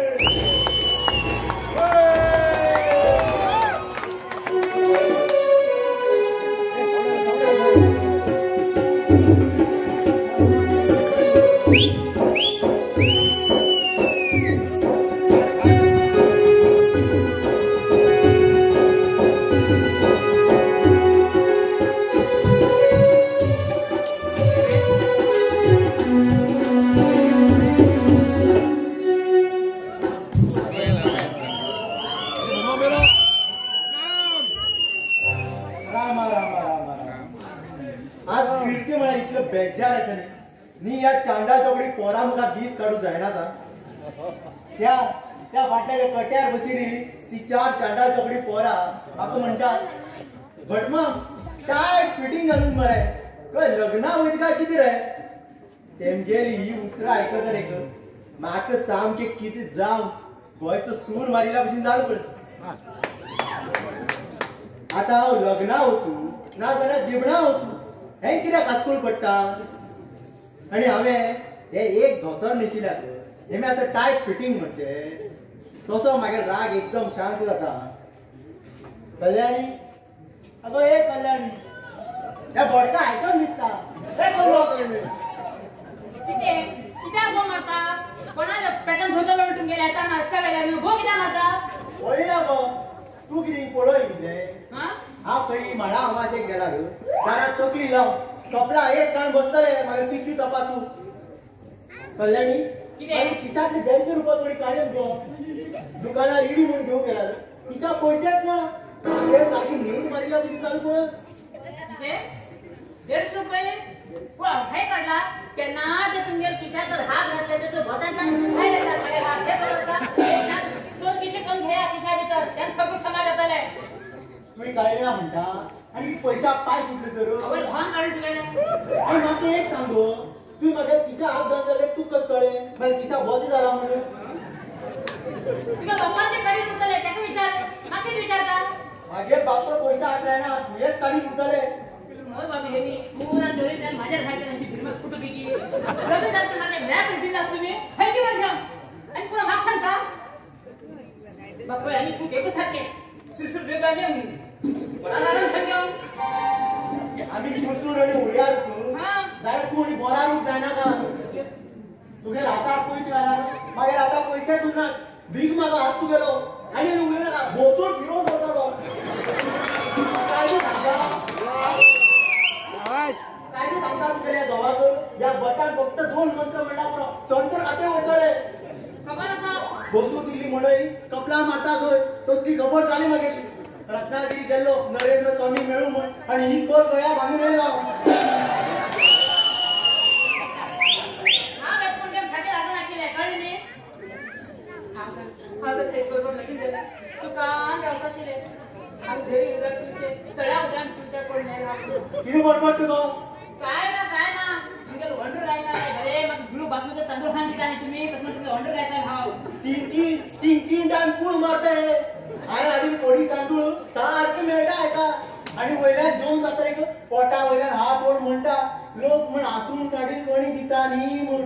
बेजार येता न्ही ह्या चांडा चौकडी पोरा मुखार दीस काडूं जायना आतां. त्या त्या फाटल्या कट्यार बशिल्ली ती चार चांडा चौकडी पोरा म्हाका म्हणटात, भटमाम टायट फिटींग घालून मरे, खंय लग्ना वयता काय कितें रे? तेमगेली ही उतरां आयकत रे म्हाका सामकें कितें जावन गोंयचो सूर मारिल्ल्या भशेन जालो पळय. आतां हांव लग्ना वचूं ना जाल्यार दिबणा वचूं हें कित्याक काचकूल पडटा? आनी हांवें हें एक धोतर न्हेशिल्लें हें आतां टायट फिटींग म्हणचें. तसो मागीर राग एकदम शांत जाता. कल्याणी, अगो ए कल्याणी, ह्या बोडका आयकून दिसता. कितें कित्याक भो मारता? कोणाक पेटन धोतर उठून गेले आतां नाचता वेल्यान भो कित्याक मारता? पळयना गो तूं कितें पळय कितें. हांव खंय माडा अमाशेक गेला रे, दारात तकली लाव कपला एक कान बसतले मागीर पिशवी तपासू. कल्याणी खिशांतले 150 रुपया थोडी काडले गो, दुकानार इडी म्हूण घेवंक गेला रे, खिशाक पयशेच ना. सारकी न्हीद मारिल्ल्या भशेन जालें पळय. कितें 150 रुपये खंय काडला? केन्ना ते तुमगेर खिशांत हात घातले तेचो भोंवतणच्यान भायर येतात मागीर हात. हें खबर आसा? चोर पिशे करून घेया खिशा भितर, तेन्ना सगळें समाज जातलें. तुवें काडले ना म्हणटा आनी पयशा पांय फुटले तर आवय भान काडून तुगेलें. आनी म्हाका एक सांग गो, तुवें म्हागे खिशा हात घालून जाल्यार तूं कशें कळ्ळें म्हागे खिशा बंद जाला म्हणून? तुगे बापान ते काडीत उरतले ताका विचार, म्हाका कितें विचारता? म्हागे बापा पयशे हात लायना, तुवेंच काडीत उरतले. मोर बाबी हे मी मुरा चोरी जान माझ्या सारखे त्यांची भिरमत कुठं बिगी लग्न जातं माझ्या मॅप दिला तुम्ही थँक्यू म्हणून आणि पुन्हा माग सांगता बापा. आणि तू एकच सारखे सुरसुर बेबाने बडा थँक्यू. आम्ही सुरसुर आणि उडयार तू जाल्यार तूं आनी बोरारूच जायना का? तुगेर हातार पयशे घाला, मागीर आतां पयशेच उरनात. भीक म्हाका हात तुगेलो आनी उलयनाका, भोंवतण फिरोवन वतालो. काय सांगता काय सांगता तुगेल्या घोवाक? ह्या भटान फक्त 2 मंत्र म्हणटा पुरो, संतर खातें वयतले. खबर आसा बसूं दिली म्हणय कपला मारता खंय, तसली खबर जाली मागीर. रत्नागिरी गेल्लो नरेंद्र स्वामी मेळूं म्हण आनी ही कोर गळ्या बांदून येयलो. हांव एकूण फाटीं लागून आशिल्लें कळ्ळें न्ही? हांव थंय बरोबर लगीन जालें तुका गावता आशिल्लें. हांव घरी उदक पिवचें, तळ्या उदकान पिवचें कोण मेळना. कितें बडबड तुगो? काय ना काय ना तुमगे वंडर गायता बरे म्हाका गुरू बासमती तांदूळ हाडून दिता न्ही तुमी, तसो तुमगे वंडर गायता हांव. तीन तीन तीन तीन टायम कूळ मारता हे. हांवें हाडून कोडी तांदूळ सारके मेळटा हेका. आनी वयल्यान जेवण जाता एक पोटा वयल्यान हात ओड म्हणटा लोक म्हण आसून काडीन कणी दिता न्ही म्हूण.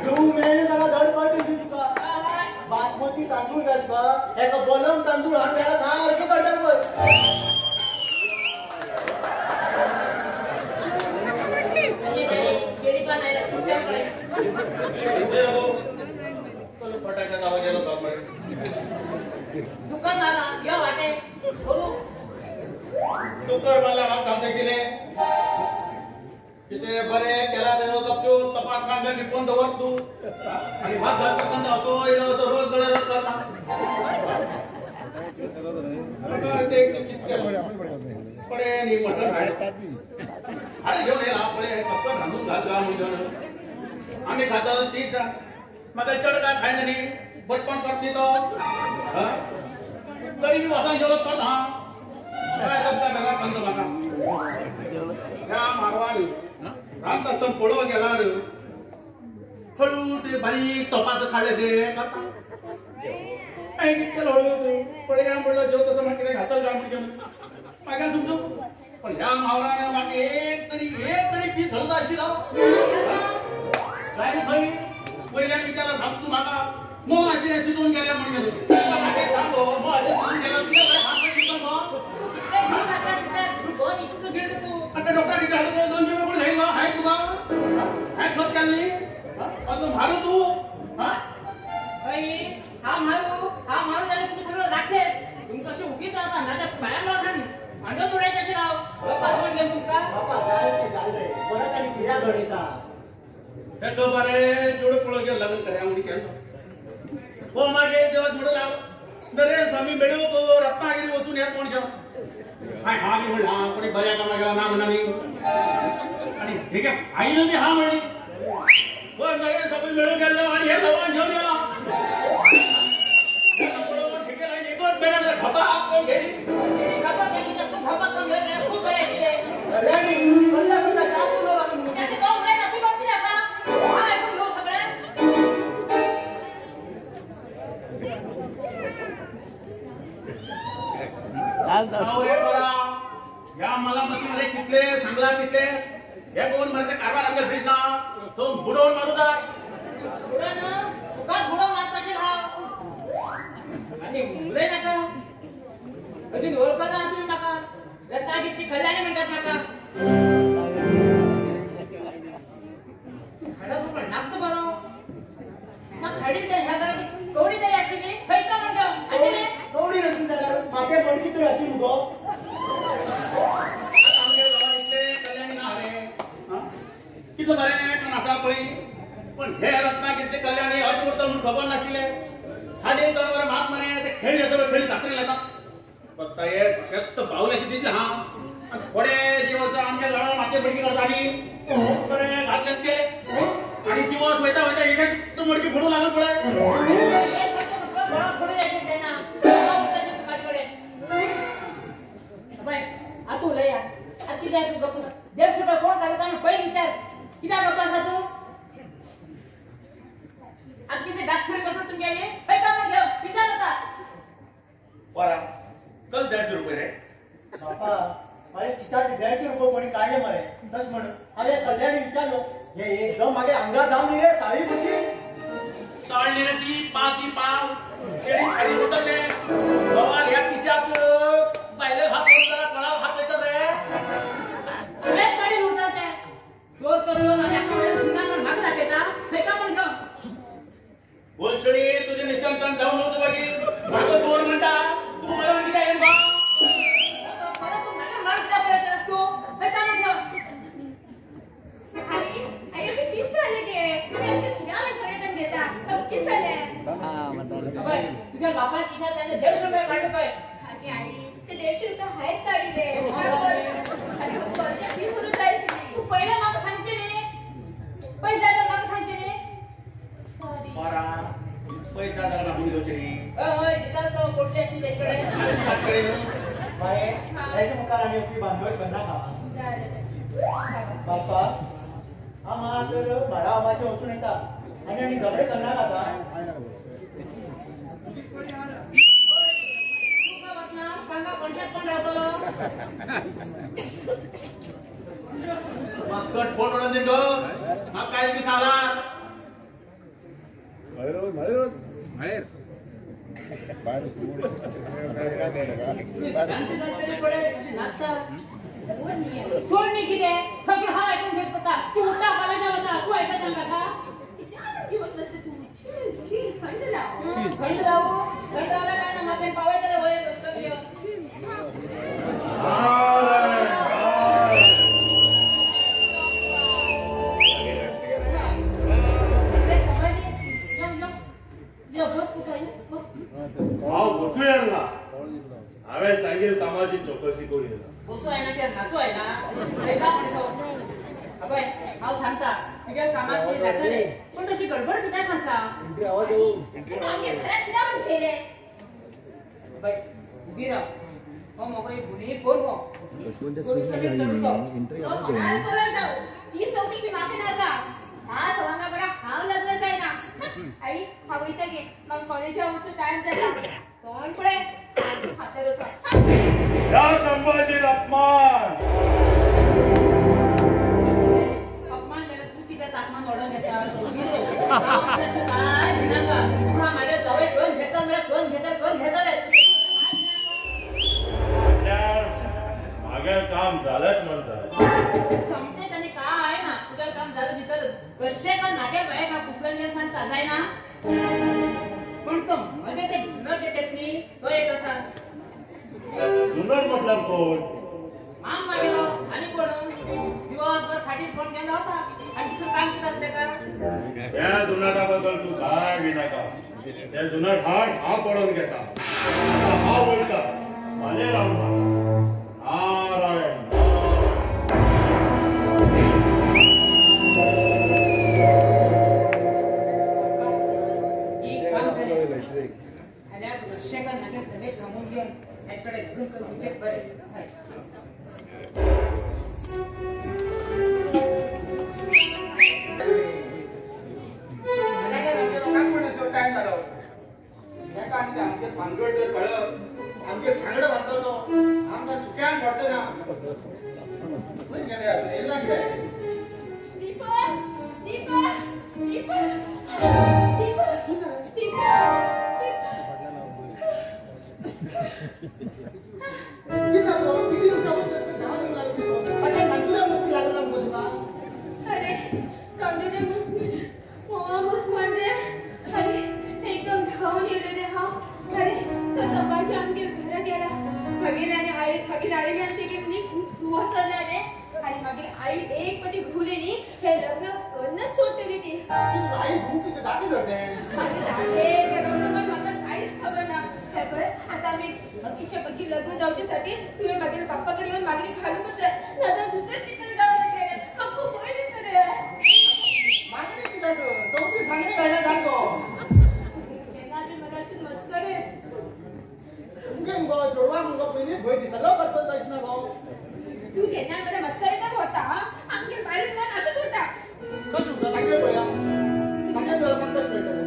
जेवूंक मेळ्ळें जाल्यार धड कळटा तुका. बासमती तांदूळ घालता एका बलम तांदूळ हाडून घाला सारकें कळटा पळय. दुकान मारला यो वाटे डुकर मारला म्हाका सांगता आशिल्लें कितें बरें केला तेजो तपच्यो तपास काडले लिपोवन दवर तूं आनी भात घालता असो येयलो तो रोज गळ्यार करता. कितकें पळे न्ही मटण हाडून घेवन येयला पळय कपडो घालून घाल गा म्हणून घेवन आमी खाता तीच म्हाका चड काय खायना न्ही बटपण करता न्ही तो तरी बी वसान जेवण करता. काय रस्ता बेजार कंद म्हाका ह्या मारवाडी रात आसतना पळोवंक गेल्यार हळू ते बारीक तोपाचो काडलेशें करता. हांवें कितें केलें हळू पळया म्हणलो जेवता तो म्हाका कितें घातल काय म्हण घेवन मागीर समजू. पण ह्या मावरान म्हाका एक तरी पीस हळू आशिल्लो जायना खंय. वयल्यान विचारला सांग तूं म्हाका मोग आशिल्लें शिजोवन गेलें म्हण गेलो म्हाका सांग गो मोग आशिल्लें शिजोवन गेलें तुजें आतां डॉक्टरा कितें हाडलो 200 रुपया जाय गो हांवें तुका हांवें खत केलें न्ही असो मारू तूं. हय हांव मारू हांव मारू जाल्यार तुमी सगळो राक्षस तुमकां अशें उगीच रावता नाजाल्यार पांया मेळता न्ही मागीर उडयता अशें राव पासपोर्ट घेवन तुमकां. बाबा जालें तें जालें परत आनी कित्याक घडयता? तेका बरें चेडूं पळोवंक गेलो लग्न करया म्हूण केलो हो मागीर देवाक म्हणूं लागलो नरेंद्र स्वामी मेळूंक रत्नागिरी वचून येत म्हूण घेवन काय हा की म्हणलं हा कोणी बऱ्या कामा गेला ना म्हणा आणि हे काय आईनं ते हा म्हणली होय मरे सगळी मिळून गेलो आणि हे लवाण घेऊन गेला या मला मध्ये कितले सांगला कितले हे कोण म्हणते कारभार आमच्या फ्रीज ना तो बुडवून मारू जा बुडवून बुडव मारताशील हा आणि उलय नका अजून ओळखता तुम्ही माका रत्नागिरीची कल्याणी म्हणतात माका खडस पण नागतो बरो मग खडी तर ह्या घरात कवडी तरी आशिल्ली खंय का म्हणतो आशिल्ली कवडी नसून जाल्यार म्हाजे मडकी तरी आशिल्ली मुगो कल्याणी ना रे कितलं बरें पण आसा पळय पण हे रत्नागिरीचे कल्याणी अशें उरता म्हणून खबर नाशिल्लें हाडी तर म्हाक मरे ते खेळी आसा खेळी जात्रेक लायता फक्त हे शेत बावल्याशें दिसलें हा आनी थोडे दिवस आमच्या झाडार मातये मडकी करता आनी बरें घातलेच गेले आनी दिवस वयता वयता एक मडकी फोडूं लागल पळय आतां उलया आतां कित्याक तूं गप्प 150 रुपया कोण काडटा आनी पयलीं विचार कित्याक गप्प आसा तूं आतां कितें दाखफुडी बसत तुमगेली खंय का म्हण घेव विचार आतां बरा कल 150 रुपये रे बापा अरे खिशात 150 रुपये कोणी काडले मरे तशें म्हणून हांवें कल्याणी विचारलो हे एकदम मागे आंगार जावन न्ही रे साळी कशी चाळली रे ती पाव ती पाव तेणी खाली उरतले गवाल ह्या खिशाक बायले हात जरा कोणाला हात येतात रे सगळेच काडीन उरतात ते चोर करून आनी आख्या वेळार सुंदर म्हण म्हाका दाखयता खंय का म्हण घेव बोलसणी तुझे निसंतान जाऊन वचूं मागीर म्हाका चोर म्हणटा तूं मला म्हणटा कितें बा परत तूं म्हाका मार कित्याक पळयता तूं खंय का म्हण घेव आई आई कितें जालें गे तुमी अशें कित्याक म्हण सगळें घेता कितें जालें तुझ्या बापान खिशात त्याने 150 रुपये काडले खंय आगे आई ते 150 रुपये हायच काडिल्ले कॉलेजाक फी भरूंक जाय आशिल्ली तूं पयलें म्हाका सांगचें न्ही पयशे जाय जाल्यार म्हाका सांगचें न्ही बरा पयस जाय जाल्यार दाखोवन दिवचें न्ही हय हय दिता तो पोटली आसली तेजे कडेन बाये ताचे मुखार आनी असली भानगड करनाका बापा हांव मात तर भाडा मातशें वचून येता आनी आनी झगडे करनाका आतां मस्कट फोन उडोवन दी गो म्हाका काय बी सांगला कोण न्ही कितें सगळें हांव आयकून घेवचें पडटा तूं उरता कॉलेजाक वता तूं आयकता म्हाका कित्याक घेवन बसता तूं चिल चिल थंड राव थंड रावू थंड रावल्यार काय ना म्हाका पावयतले वयर बसतो घेवन हांव बसूं येना हांवें सांगील कामाची चौकशी करूं येना बसूं येना ते नाचू येना एका म्हणतो अबय हांव सांगता तुगेल्या कामाक ती जातलें पूण तशी गडबड कित्याक आसता आमगे घरांत कित्याक म्हणटलें अबय उगी राव हो मगो एक गुन्हे कोण हो चडूचो कोणाक चलत जावं ती चौकशी म्हाका नाका ह्या सवंगा बरा हांव लग्न जायना आई हांव वयता गे म्हाका कॉलेजाक वचूं टायम जाला तोंड पळय खातर वचोन ह्या संभाजील अपमान अपमान जाल्यार तूं कित्याक अपमान ओडोन घेता काय भिनाका तुका म्हागे जावय करून घेता म्हळ्यार करून घेता करून घेतलें म्हागेलें काम जालेंच म्हण जालें समजें आनी काय ना तुगेलें काम जालें भितर कशें काय म्हागे बायक हांव कुसल्यान गेवन सांगता जायना पण तो मदें ते जुनट येतात न्ही तो एक आसा जुनट म्हटल्यार कोण माम मागेलो आनी कोण दिवसभर खाटीर फोन घेवन रावता आनी दुसरें काम कितें आसता काय त्या जुनाटा बद्दल तूं काय भिनाका त्या जुनाट हाड हांव पडोवन घेता हांव वयता म्हाजें रावन जाल्यार रश्शेकान म्हाका चलयेक सांगून घेवन हेच कडेन लग्न करून बरें. टायम जालो ताका आनी आमचे भानगड जर कळत आमचे सांगड बांदलो तो आमकां सुक्यान सोडचो ना. खंय गेले येयला कितें? दीपक दीपक दीपक दीपक दीपक कितें जालो? कितें दिवसा बसून धांव येवंक लागलो? फाटल्यान कांदुल्या मस्ती लागला मुगो तुका. अरे कांदुल्या मस्ती मोवा मस्त म्हणजे अरे एकदम धांवून येयले रे हांव. अरे तो संभाजी आमगेर घरा गेला. मागीर आनी आई मागीर आईले आनी तेगेर न्ही खूब सुवात चल्ल्या रे. आनी मागीर आई एक पाटी घुले न्ही हे लग्न कन्नच सोडटली ती. आई घू कितें दाखय धरतें? आनी जालें तें लग्न पण म्हाका कांयच खबर ना. हे पळय आतां आमी बगीच्या बगी लग्न जावचे साठी तुवें मागीर बाप्पा कडेन येवन मागणी घालूंकच जाय, नाजाल्यार दुसरेच तितून जावं लागलें रे. म्हाका खूब भंय दिसता रे. मागणी कित्याक? चवथी सांगणी घायला जाय गो. केन्ना अशें म्हाका अशें मस्करे तुमगे मुगो चेडवाक मुगो पयलींच भंय दिसता. लवकर जायत ना गो. तूं केन्ना बरें मस्करे पण व्हरता. आमगेर बायल मन अशेंच उरता. कशें उरता? तागेर पळया तागेर जाल्यार म्हाका कशें कळटलें?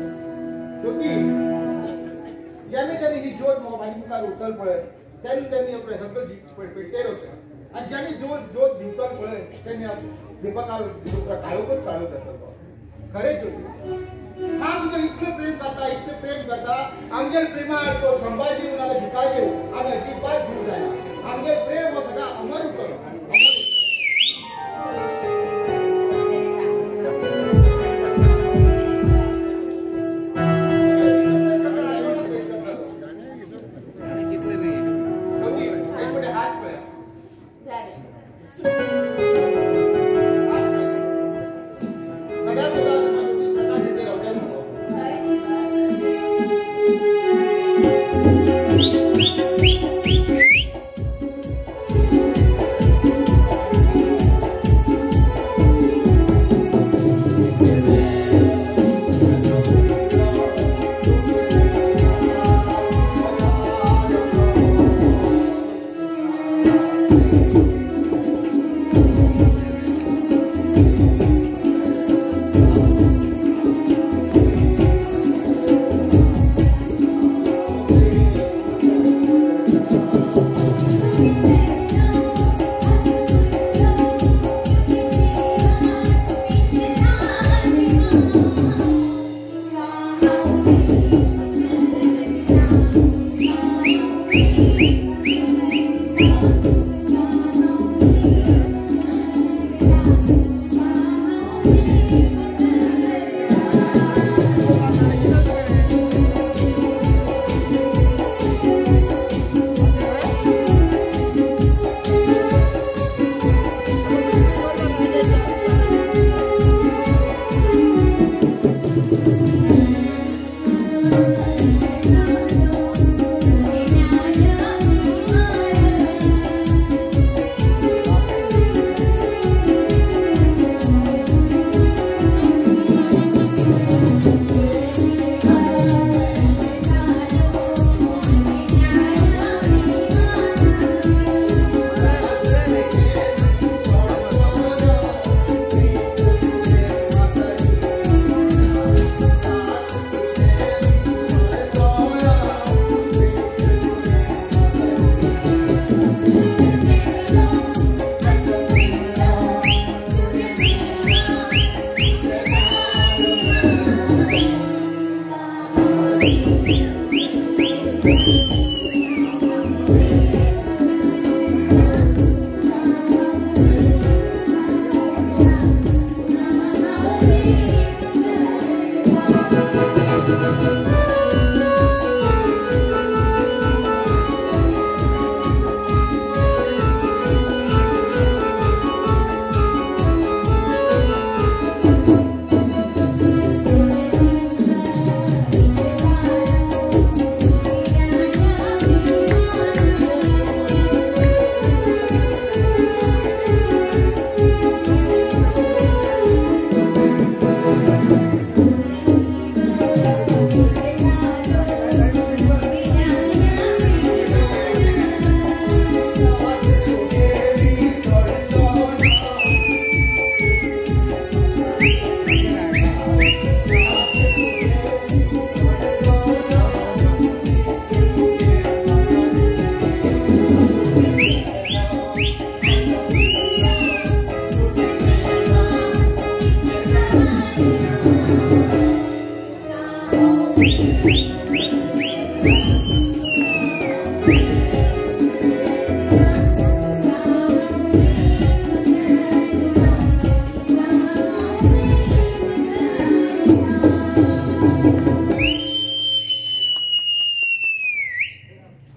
ज्योती जेन्ना तेणी ही ज्योत मुगो म्हाजे मुखार उरतल पळय तेन्ना तेणी पळय सगळें पेटयलो आनी जेन्ना ज्योत ज्योत दिवतल पळय तेन्ना दीपकाल काळोखच काळोख आसतलो. खरें ज्योती आमचेर इतलें प्रेम जाता इतलें प्रेम जाता आमगेर प्रेमार तो संभाजी नाल्यार भिकाजी आमी अजिबात जीव जायना. आमगेर प्रेम हो सदां अमर उरतलो. Yeah.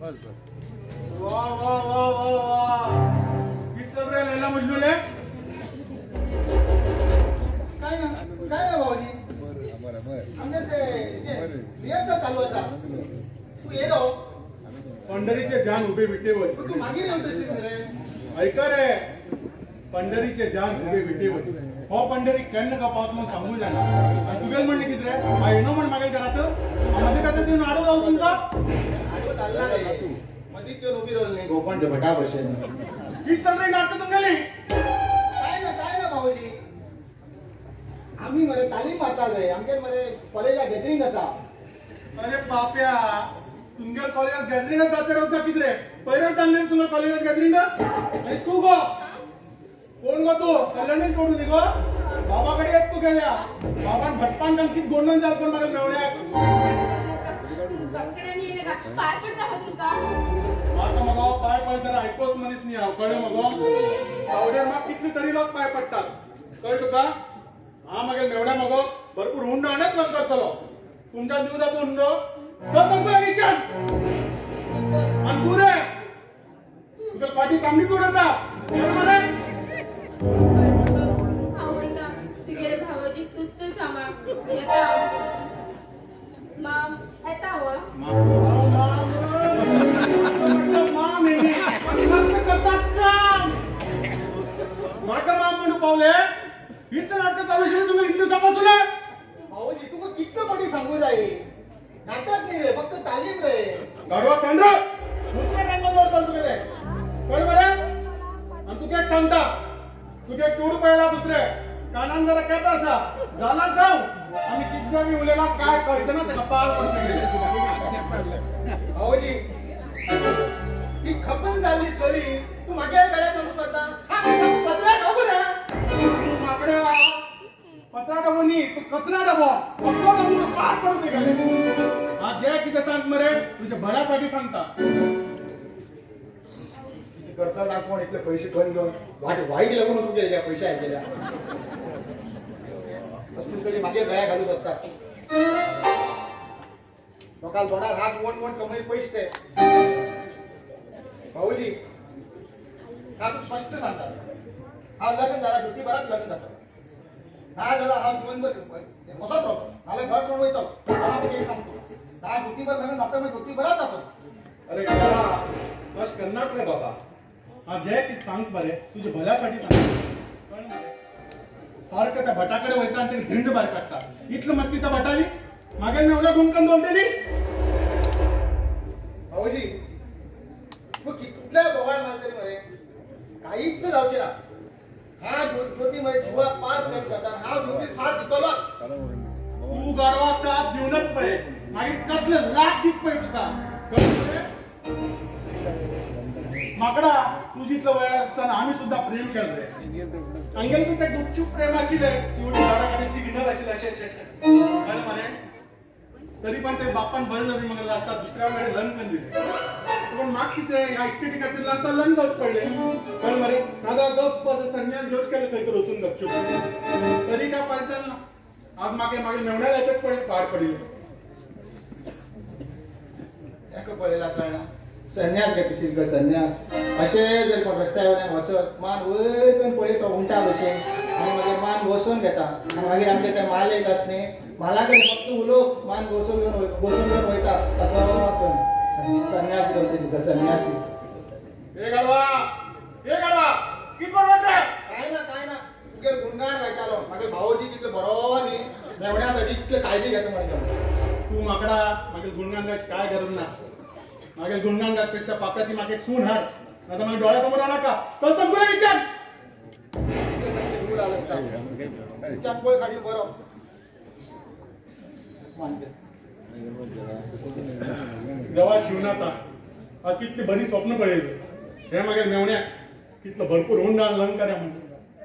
वा वा वा वा वा किती रे लैला मजनूले काय ना काय ना भाऊजी आमचे ते रिहर्सल चालू असा तू येलो पंढरीचे ध्यान उभे विटेवर तू मागीर येवन तशी रे ऐका रे पंढरीचे ध्यान उभे विटेवर हो पंढरी केन्ना का पावत म्हणून सांगू जाणा आनी तुगेल म्हणणें कितें रे हांव येयना म्हण मागीर घरात मदीं खातीर तुवें आडो जावन तुमकां आडवो जाल्ला रे मदीं त्यो उबी रावली न्ही गोपण भटा भशेन कितें चल रे नाटकां तुमगेली काय ना भाऊजी आमी मरे तालीम मारताले रे आमगे मरे कॉलेजाक गॅदरींग आसा अरे पाप्या तुमगेर कॉलेजात गॅदरिंगात जाता रावता कितें रे पयरच जाल्लें रे तुमगेर कॉलेजात गॅदरींग आनी तूं गो कोण गो तूं कल्याणीन कोण न्ही गो बाबा कडेन येत तूं गेल्या बाबान भटपान कितें गोंडण जाल कोण म्हाका मेवण्याक पाय पडटा हांव तुमकां म्हाका मगो पांय पडटना आयकोच मनीस न्ही हांव कळ्ळें मगो पावड्यार म्हाका कितले तरी लोक पांय पडटात कळ्ळें तुका हांव मागीर मेवण्या मगो भरपूर हुंडो हाडत लग्न करतलो तुमच्या दिवं जाता हुंडो चल चल लागींच्यान आनी तूं रे तुका फाटी चामडी उडयता मरे हांव वयता तुगेले भावाजी तूच सांबाळ येता माम येता हो माम मस्त करतात काम म्हाका माम म्हणून पावले हीच नाटकां चालू आशिल्लीं तुमी इतले दिवसां पासून भाऊजी तुका कितले फावटी सांगू जाय नाटक न्ही रे फक्त तालीम रे गाडवा तांदळ दुसऱ्या टायमार दवरतालो तुगेले कळ्ळें मरे आनी तुका एक सांगता तुगे चेडूं पळयला दुसरे कानान जरा केप आसा जाल्यार जावं आमी कितें बी उलयला काय कळचें ना ताका पार पडटलें भाऊजी ती खपन जाल्ली चली तूं म्हागे गळ्यात वचून करता पत्रा डबो रे तूं माकड्या पत्रा डबो न्ही तूं कचरा डबो कसलो डबो पार पडूं गेले हा जे कितें सांग मरे तुज्या बऱ्यासाठी सांगता करता दाखवून इतले पैसे खंय घेवन वाट वाईट लागून वचूंक गेले त्या पयशे आयकेल्या असली तरी मागीर गळ्या घालू शकता लोकांक बोडार हात वण वण कमय पयशे ते भाऊजी हा तूं स्पश्ट सांगता हांव लग्न जाला ज्योती बराच लग्न जाता ना जाल्यार हांव जीवनभर वचत रावतो नाल्यार घर सोडून वयतो हांव तुका सांगतो ना ज्योतीभर लग्न जाता मागीर ज्योती बराच जातो अरे बस करनाक रे बाबा हा जे कितें सांग बरे तुज्या भल्यासाठी सांग सारखं त्या भटाकडे वयता आनी तेणी धिंड भायर काडटा इतली मस्ती त्या भटाली मागीर मेवल्या गुमकन दवरलेली भाऊजी तूं कितले बोवाळ मारले तरी मरे कांयच जावचें ना हा ज्योती मरे जिवाक पार प्रेम करता हांव ज्योती साथ दितलोच तूं गाडवा साथ दिवनच पळय मागीर कसले लाख दीत पळय तुका माकडा तुझी इतलं वय असताना आम्ही सुद्धा प्रेम केलं रे अंगेल बी ते गुपचूप प्रेम आशिल्लें चिवटी झाडा कडेन गिनर आशिल्लें अशें अशें कळ्ळें मरे तरी पण ते बाप्पान बरें जाली मगे लास्टाक दुसऱ्या कडेन लग्न करून दिलें पण म्हाका कितें ह्या इस्टेटी खातीर लास्टाक लग्न जावचें पडलें कळ्ळें मरे नाजाल्यार गप्प असो संन्यास घेवच केलें खंय तर वचून गपचूप तरी काय फायदो जालो ना आज मागीर मागीर मेवण्याक येतच पडलें पाड पडिल्लें ताका पळयला कळना संन्यास घेतशील गो संन्यास अशें जर कोण रस्त्या वयल्यान वचत मान वयर करून पळयतो उंटा भशेन आनी मागीर मान बसोवन घेता आनी मागीर आमचे ते माल एक आस न्ही माला कडेन फक्त उलोवप मान बसोवन घेवन बसून घेवन वयता असो संन्यास घेवचे तुका संन्यासी हे गाडवा हे गाडवा कितें बरोबर काय ना काय ना तुगे गुणगान गायतालो मागीर भावोजी तितलो बरो न्ही मेवण्यासाठी इतले काळजी घेता म्हणटा तूं माकडा मागीर गुणगान गायची काय गरज ना मागीर गुणगान गायपेक्षा पाप्या ती म्हाका एक सून हाड नातर मागीर डोळ्यासमोर नाका चल चमकुला विचार रूल आलो आसता विचार पळय काडील बरो देवा शिवनाथा आज कितली बरी स्वप्न पळयली हे मागीर मेवण्याक कितलो भरपूर हुंड लग्न कर्या म्हणून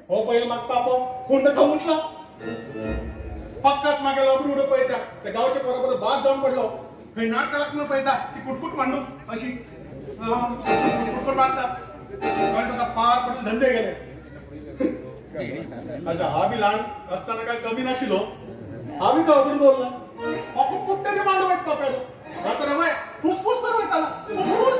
हो पयलो म्हाका पापो हुंड खावंक उठला फकत मागीर अब्रू उडो पळयता त्या गांवच्या पोरा बाद जावन पडलो खंय नाटकां लागून पळयता ती कुटकुट मांडू अशी कुटकुट मारता कळ्ळें तुका पार पडून धंदे गेले अच्छा हा बी ल्हान असताना काय कमी नाशिल्लो हा बी तो अब्रू दवरला हो कुटकुट तरी मांडू वयता पाप्यालो आतां रवय फुसफूस करून वयतालो फुसफूस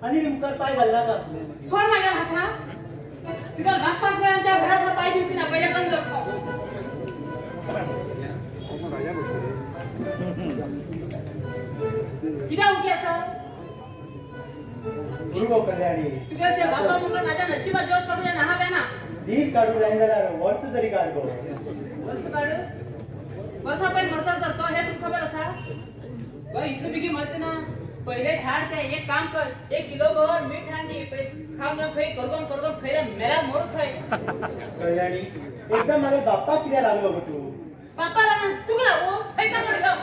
आनी मुखार पाय घालना का सोड मागेल हाता तुका बाप्पाच त्या घरात पाय दिवची ना पहिले पण कित्याक उगी आसा गुरु कल्याणी तुका त्या बाप्पा मुखार माझ्या नशिबात दिवस काडू ना हा ना दीस काडू जाय जाल्यार वर्स तरी काड गो वर्स काडू वर्सा पहिले मरता तर तो हे तुका खबर आसा गो इतले बेगीन मरचे ना पहिले झाड ते एक काम कर 1 किलो भर मीठ हांडी खावन जावन खंय करगोन करगोन खंय मेल्यार मरू थंय कल्याणी एकदम माझ्या बाप्पा कित्याक लागलो गो तूं बाप्पा लागना तुका लागू खंय काम म्हणटा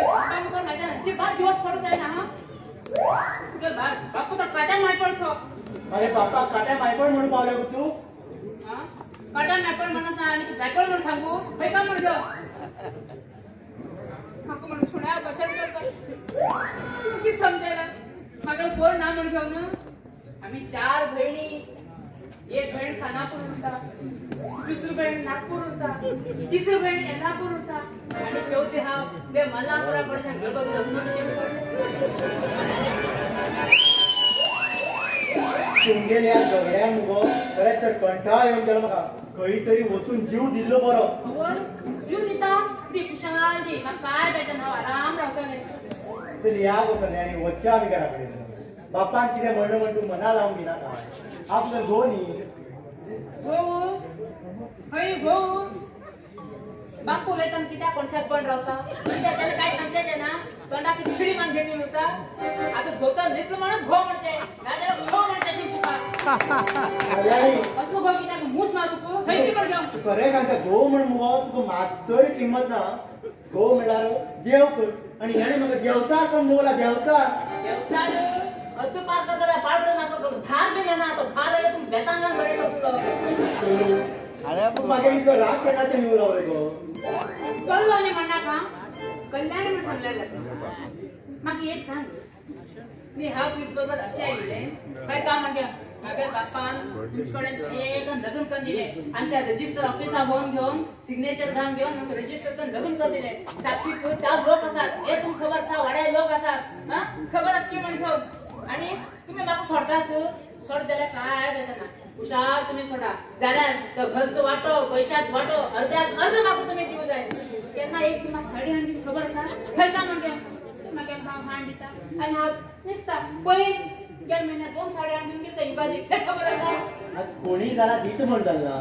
बाप्पा मुखार माझ्या अजिबात दिवस पडू जायना हा तुका बाप्पा तर काट्यान माय पडतो माझ्या बाप्पा काट्या मायपण म्हणून पावले गो तूं काट्यान मायपण म्हणत ना आनी जायपण म्हणून सांगू खंय काम म्हणटा म्हाका म्हणून सुण्या भशेन करता कितें समजला म्हाका कोण ना म्हण घेवन आमी 4 भयणी एक भयण खानापूर उरता दुसरी भयण नागपूर उरता तिसरी भयण येल्लापूर उरता आनी चवथी हांव ते मल्लापुरा कडच्यान गणपती रत्नोटीचेर पडले तुमगेल्या झगड्यान मुगो खरेंच तर कंटाळो येवन गेलो म्हाका खंय तरी वचून जीव दिल्लो बरो जीव दिता दी खुशाल दी म्हाका काय बेजार ना आराम रावतलें चल या गो कल्याणी वच्च्या आमी घरा कडेन बापान कितें म्हणलें म्हण तूं मना लावन घेनाका आपलो घोव न्ही घोव खंय घोव बापू उलयता कित्याक कोणसाक पण रावता कित्याक ताणें कांय सांगचें ना तोंडाक खिचडी मान घेवन उरता आतां घोवता न्हिदलो म्हणून घोव म्हणचें नाजाल्यार घोव म्हणचें अशें तुका असलो घोव कित्याक मूस मारू तूं खंय बी पण घेवन खरें सांगता घोव म्हण मुगो तुका मात्तरी किंमत ना घोव म्हणल्यार देव कर आनी हेणें म्हाका देवचार करून दवरला देवचार देवचार अद्द पार करता जाल्यार पाड नाका करूं धार बी घेना तो धार जाल्यार तूं बेतांगान बडयता तुका अरे पूण म्हाका इतलो राग केन्ना ते येवन रावले गो कल्लो न्ही म्हणनाका कल्याणी म्हण सांगलेलें म्हाका एक सांग न्ही हांव तुजे बरोबर अशें आयिल्लें काय काम म्हणटा म्हागे बाप्पान तुमचे कडेन एक लग्न करून दिलें आनी त्या रजिस्टर ऑफिसा वोन घेवन सिग्नेचर घालून घेवन रजिस्टर करून लग्न करून दिलें साक्षी 4 लोक आसात हे तुमकां खबर आसा वाड्यार लोक आसात आं खबर आसा की म्हण घेवन आनी तुमी म्हाका सोडतात सोड जाल्यार काय बेजार ना हुशार तुमी सोडा जाल्यार तो घरचो वांटो पयशांत वांटो अर्द्याक अर्द म्हाका तुमी दिवं जाय केन्ना एक म्हाका साडी हाडून खबर आसा खंय काय म्हणटा म्हाका हांव हाड दिता आनी हांव न्हेसता पयर गेल्या म्हयन्याक 2 साडी हाडून दिता युगादी हें खबर आसा कोणी जाल्यार दीत म्हणटल ना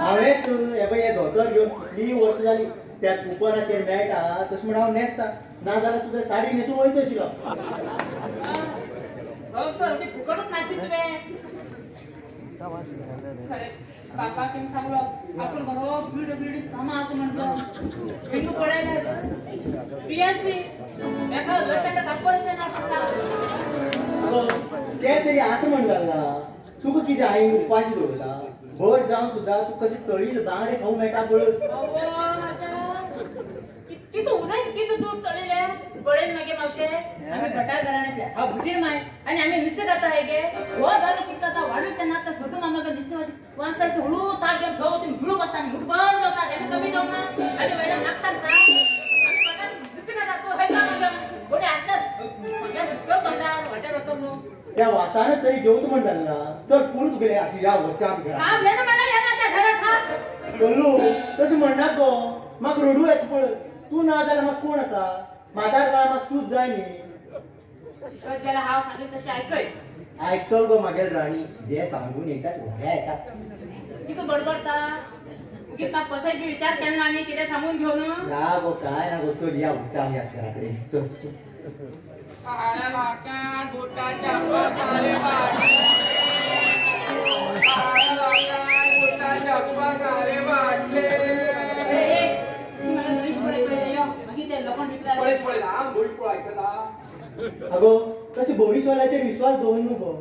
हांवें तूं हे पळय हें धोतर घेवन कितलीं वर्सां जालीं त्या कुपनाचेर मेळटा तशें म्हण हांव न्हेसता ना जाल्यार तुका साडी न्हेसून वयता आशिल्लो फक्त अशी फुकटच नाची तुवें खरें बापाक सांगलो आपूण बरो बीड बीड कामां आसा म्हणटलो हिंगा पळयल्यार पियांची एका लटांत कापलशें ना तें तरी आसा म्हणटाल ना तुका कितें आईन उपाशी दवरला भट जावन सुद्दां तूं कशें तळील बांगडे खावंक मेळटा पळय कितें उलयत कितें तूं तळिलें पळयन मागीर मावशे आमी भटार घराण्यांतले हांव भटीण माय आनी आमी नुस्तें खाता हे गे हो जालो कितें जाता वाडून तेन्ना आतां सदू मामाक नुस्तें वासारकें हळू ताट घेवन थंय वचून गुळू बसता आनी मुठभर जेवता हें कमी जावना आनी वयल्यान म्हाका सांगता आमी भटार नुस्तें खाता तूं हय का म्हणटा कोणी आसता तोंडार वाट्यार वता न्हू त्या वासानच तरी जेवता म्हणटाल ना चल पुरो तुगेलें आतां या वच्च्या आमी घरा हांव येना म्हणल्यार येना त्या घरात हा कल्लू तशें म्हणनाक गो म्हाका रडूं येता पळय तूं ना जाल्यार म्हाका कोण आसा म्हातार काळ म्हाका तूंच जाय न्ही जाल्यार हांव सांगीत तशें आयकय आयकतलो गो मागेल राणी कितें सांगून येता व्हड्या येता कितें बडबडता उगीत म्हाका पसय बी विचार केलो ना आनी कितें सांगून घेवन ना गो काय ना गो चल या वच्च्या आमी घरा कडेन चल चल अगो तशें भविष्यवाल्याचेर विश्वास दवर नको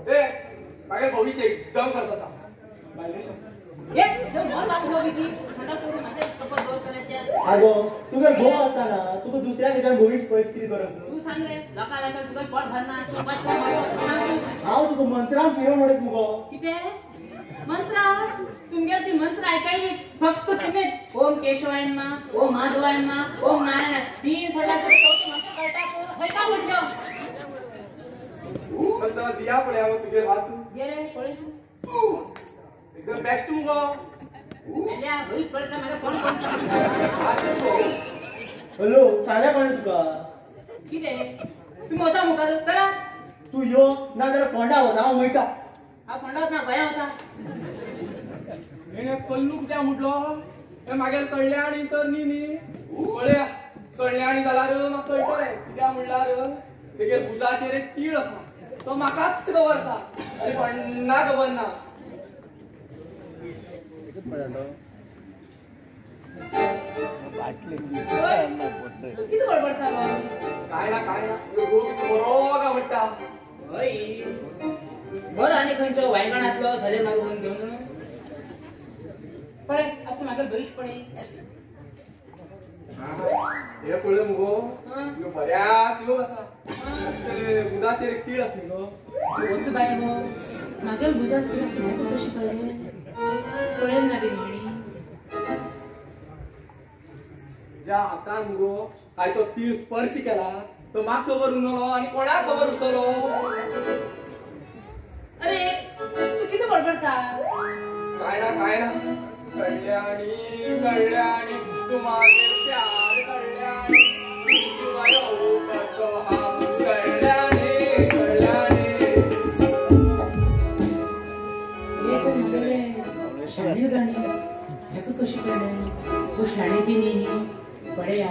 मागीर भविष्य एकदम करता अगो तुका घोव आसतना तुका दुसऱ्या कित्यान भविष्य पळय कितें करप तूं सांगले लोकां लागून तुका पोट भरना हांव तुका मंत्रान फिरोवन उडयत मुगो कितें मंत्र तुमगेर ती मंत्र आयकयली फक्त तिने ओम केशवाय नमः ओम माधवाय नमः ओम नारायण तीन सोडला तुका चवथो मंत्र कळटा हय का म्हणटा दिया पळया गो तुगेर हात गेले पळय एकदम बेस्ट मुगो हॅलो सांगल्या कोणी तुका कितें तुमी वता मुखार चला तू यो ना जाल्यार फोंडा वता हांव वयता हांव फोंडा वतना गोंया वता हेणे कल्लू कित्याक म्हटलो हें मागीर कल्याणी तर न्ही न्ही पळया कल्याणी जाल्यार म्हाका कळटलें कित्याक म्हणल्यार तेगेर भुजाचेर एक तीळ आसा तो म्हाकाच खबर आसा आनी कोणाक खबर ना. कितें बडबडटा काय ना काय ना बरो काय म्हणटा हय बरो आनी खंयचो वायंगणांतलो धले मारून घेवन पळय आतां म्हाका भविश्य पळय हे पळय मुगो बऱ्याच योग आसा बुजाचेर एक तीळ आसा मुगो वच बाय गो म्हागेल बुजाक तीळ आसा म्हाका कशें कळ्ळें पळयल ना ती म्हणी ज्या हातान मुगो काय तो तीळ स्पर्श केला तो म्हाका खबर उरलो आनी कोणाक खबर उरतलो. अरे तूं कितें बडबडटा काय ना काय ना कल्याणी कल्याणी तुम्हारे प्यार कल्याणी कल्याणी कल्याणी शाणी गाणी हेका कशें कळ्ळें हो शाणी बी न्ही पळया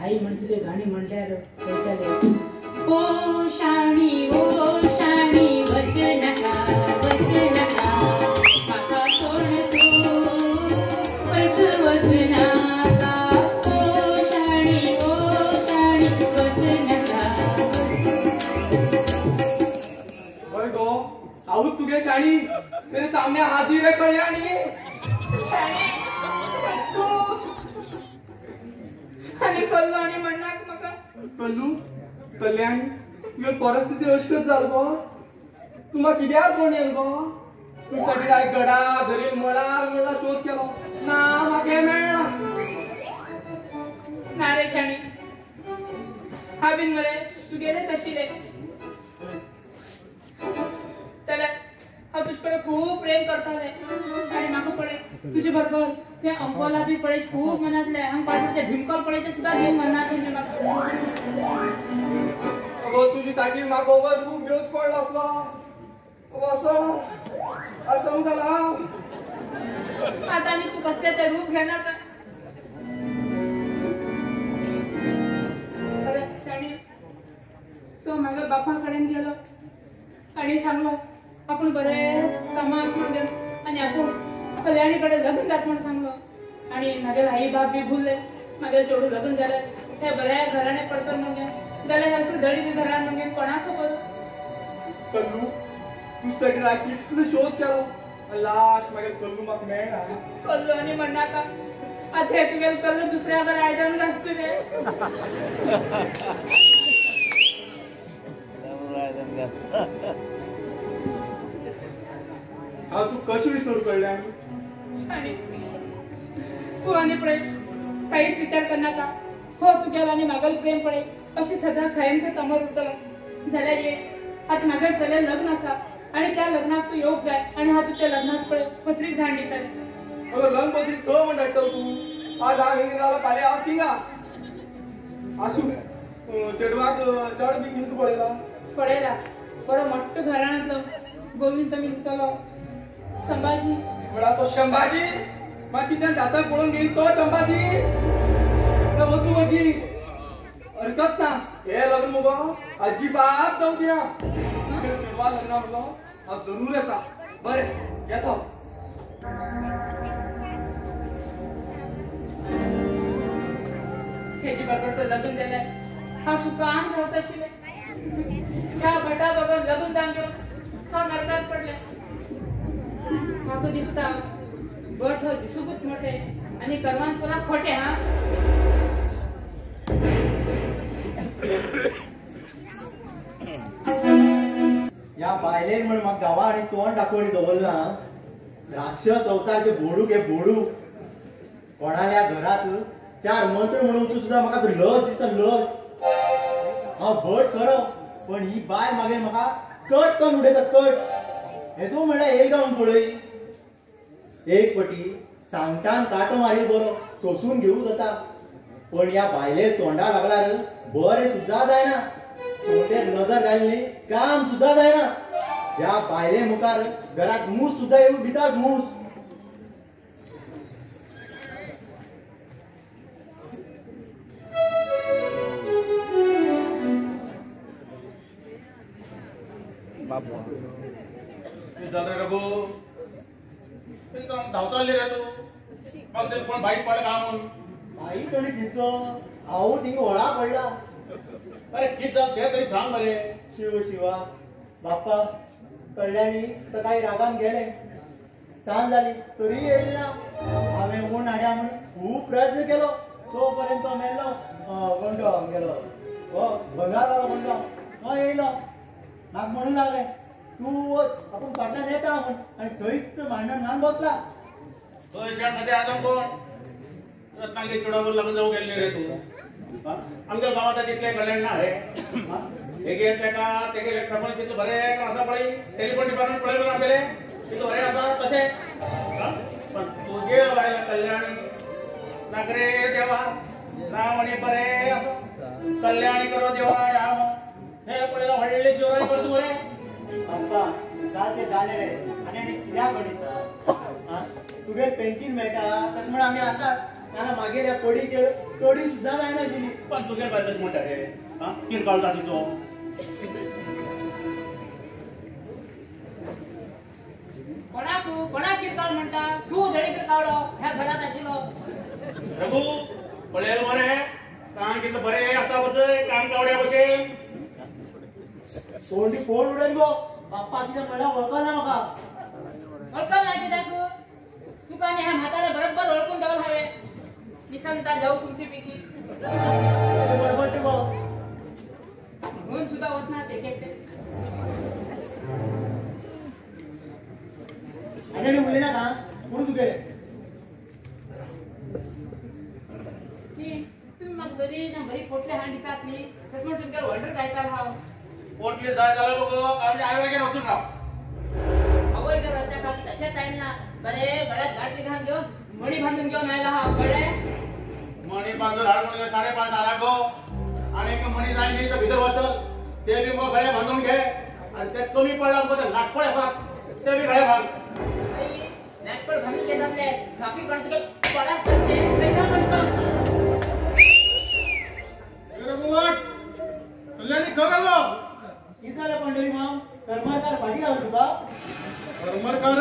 आई म्हणचे ते गाणी म्हणल्यार कळटालें ओ शाणी वच नाका वच नाका म्हाका सोड तूं वच वच नाका ओ शाणी वच नाका. हय गो हांवूच तुगे शाणी तेरे सामने हाजीर आहे कल्याणी. शाणी तूं आनी कल्लू आनी म्हणनाक म्हाका कल्लू कल्याणी तुगे परिस्थिती अशी जाल गो तूं म्हाका कित्याक सोडून येयल गो तूं सगळी जाय गडा धरील मळार म्हणल्यार शोध केलो ना म्हाका मेळना. ना रे शाणी हांवें मरे तुगेलेच आशिल्लें जाल्यार हांव तुजे कडेन खूब प्रेम करतालें आनी म्हाका पळय तुजे बरोबर ते अंकोला बी पळय खूब मनांतलें हांव पाटूचे भीमकोल पळय ते सुद्दां घेवन मनांतलें म्हाका. अगो तुजी साठी म्हाका रूप घेवच पडलो आसलो असो असो जाला आतां आनी तूं कसलें तें रूप घेनाका. अरे शाणी तो म्हाज्या बापा कडेन गेलो आनी सांगलो आपूण बरें कामां आस म्हण आनी आपूण कल्याणी कडेन लग्न जात म्हण सांगलो आनी म्हागेले आई बाप बी भुल्ले म्हागेले चेडूं लग्न जालें ते बऱ्या घराणे पडटलें म्हणजे जाल्यार असो दळीत घरान म्हणजे कोणाक खबर. कल्लू तूं सगळ्या कितलो शोध केलो लास्ट मागीर कल्लू म्हाका मेळना. कल्लू आनी म्हणनाका आतां हें तुगेलें कल्लू दुसऱ्या घर आयदन घासतलें. हांव तूं कशें विसरू कल्याणी? शाणी तूं आनी पळय कांयच विचार करनाका हो तुगेलो आनी म्हागेलें प्रेम पळय अशें सदां कायमचें अमर उरतलो जाल्यार ये आतां म्हागेलें चले लग्न आसा आनी त्या लग्नाक तूं येवंक जाय आनी हांव तुज्या लग्नाक पळय पत्रीक धाड दितलें. अगो लग्न पत्रीक खंय म्हण धाडटलो तूं? आज हांव हिंगा जाल्यार फाल्यां हांव थिंगा आसूं. चेडवाक चड बी कितें पळयला? पळयला बरो मोठ्ठो घराण्यांतलो गोविंद समीन चलो संभाजी. म्हळ्यार तो संभाजी मागीर कितें जाता पळोवन घेवन तो संभाजी वचूं मागीर हरकत ना. हे लग्न मुगो अजिबात जावं दिना. चेडवा लग्ना म्हणलो हांव जरूर येता. बरें येता. हेजे बरोबर तर लग्न जाल्यार हांव सुखान रावता आशिल्लें. ह्या भटा बरोबर लग्न जावन घेवन हांव नरकांत पडलें. म्हाका दिसता भट हो दिसूंकूच मोठें आनी कर्मान पुराय खोटें. हा ह्या बायलेन म्हण म्हाका गांवा आनी तोंड दाखोवणी दवरलां. राक्षस अवतारचे बोडूक हे बोडूक कोणाल्या घरात चार मंत्र म्हणून सुद्दां म्हाका लज दिसता लज. हांव भट खरो पण ही बायल मागीर म्हाका कट करून उडयता कट. हेतू म्हणल्यार येयल गावन पळय एक पटी सांगटान कांटो मारील बरो सोसून घेवं जाता, पण ह्या बायले तोंडा लागल्यार बरें सुद्दां जायना. सोंडेर नजर घाली न्ही काम सुद्दां जायना. ह्या बायले मुखार घरात मूस सुद्दां येवं भितात मूस. जालें रघू धांवताले रे तूं, म्हाका तरी कोण भाई पडला काय म्हणून. भाई तरी खंयचो हांव थिंग व्हडा पडला. अरे कितें जालें तें तरी सांग मरे. शिव शिवा बाप्पा कल्याणी सकाळी रागान गेलें, सांज जाली तरी येयलें ना. हांवें कोण हाड्या म्हणून खूब प्रयत्न केलो, तो पर्यंत तो मेल्लो कोण तो आमगेलो हो भंगारवालो कोण तो तो येयलो, म्हाका म्हणून लागलें तूं वच आपूण फाटल्यान येता म्हण, आनी थंयच मांडण घालून बसला. थंय शेण खातीर आजो कोण रत्नागिरी चेडवा लागून जावं गेल्ली रे तूं. आमच्या गांवांत तितलें कल्याण ना हे हेगेर तेका तेगेले सरपंच तितलें बरें आसा पळय, टेलिफोन डिपार्टमेंट पळय मरे आमगेलें तितलें बरें आसा तशें. पण तुगे बायला कल्याणी नागरे देवा राव आनी बरें आसा कल्याणी करो देवा हे पळयला व्हडले शिवराय कर तूं रे. बाप्पा काल ते जालें रे आनी आनी कित्याक गणिता तुगेर पेन्सील मेळटा तशें म्हण आमी आसात, नाजाल्यार मागीर ह्या पडीचेर कडी सुद्दां जायनाशिल्ली. पण तुगेर बायलेच म्हणटा रे कितें कळटा तुजो. कोणाक तूं कोणाक किरकाळ म्हणटा? तूं धडी किरकावलो ह्या घरांत आशिल्लो. रघू पळयल मरे कान कितलें बरें आसा पळय, कान कावड्या भशेन. तोंडी फोड उडयन गो बाप्पा, कितें म्हणल्यार वळखना म्हाका. वळखना कित्याक? तुका आनी ह्या म्हाताऱ्या बरोबर वळखून दवरला हांवें. निसंता जाऊ तुमची पिकी बरोबर गो म्हणून सुद्दां वचना ते एकटे. आनी आनी उलयना ना पुरो तुगेलें. तुमी म्हाका बरी ना बरी पोटली हाडून दितात न्ही, तशें म्हण तुमगेर ऑर्डर गायतालो हांव. पोटली जाय जाल्यार मगो आमच्या आवय घेवन वचून राव. आवय घेवन वचच्या खातीर तशेंच आयलें ना, बरें गळ्यात गांठली घालून घेवन मणी बांदून घेवन आयला हांव. कळ्ळें? मणी बांदून हाड म्हणून 5.5 आला गो, आनी एक मणी जाय न्ही तर भितर वचत ते बी मगो गळे बांदून घे, आनी ते कमी पडला मगो ते नाटपळ आसात ते बी गळे बांद. नाटपळ बांदून घेतातले बाकी कोण तुगे कोणाक करचें म्हणटा. कल्याणी खंय गेल्लो? कितें जालें पंडरी माम, करमरकार फाटीं रावलो तुका? करमरकार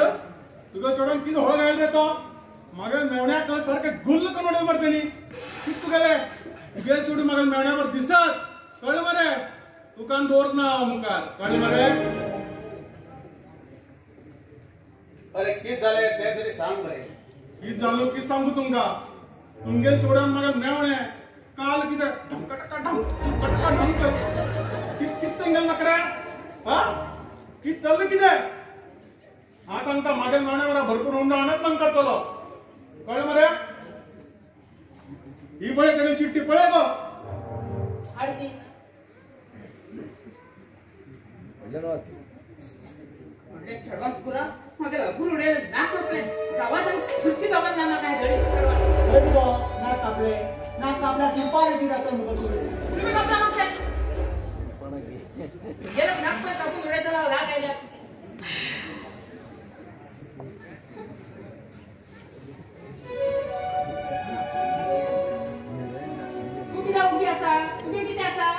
तुका चेडवान कितें होळ घायल रे तो? मागीर मेवण्याक सारकें गुल्ल करून उडयलें मरे तेणी. कितें तुगेलें तुगेलें चेडूं मागीर मेवण्या बर दिसत कळ्ळें मरे? तुका दवरना हांव मुखार, कळ्ळें मरे? अरे कितें जालें तें तरी सांग मरे. कितें जालो कितें सांगू तुमकां? तुमगेले चेडवान मागीर मेवणें काल कितें ढमकटका ढम कटका ढम कितें तेंगेलें नखरे हा कितें चल्लें कितें? हांव सांगता मागीर मेवण्या बरा भरपूर हुंडो हाडूनच लग्न करतलो, कळ्ळें मरे? ही पळय तेणी चिट्टी पळय गो. चेडवान पुरा म्हाका अगूर उडयलें, नाक कापलें गांवांत खुर्ची गांवांत ना म्हाका घडी चेडवान. गो नाक कापलें, नाक कापल्यार सुपार कितें जाता मुगो तुवें? तुमी कापला नाक गेल्यार नाक पळय कापून उडयतलो हांव राग आयल्यार. तूं कित्याक उबी आसा? तुगे कितें आसा?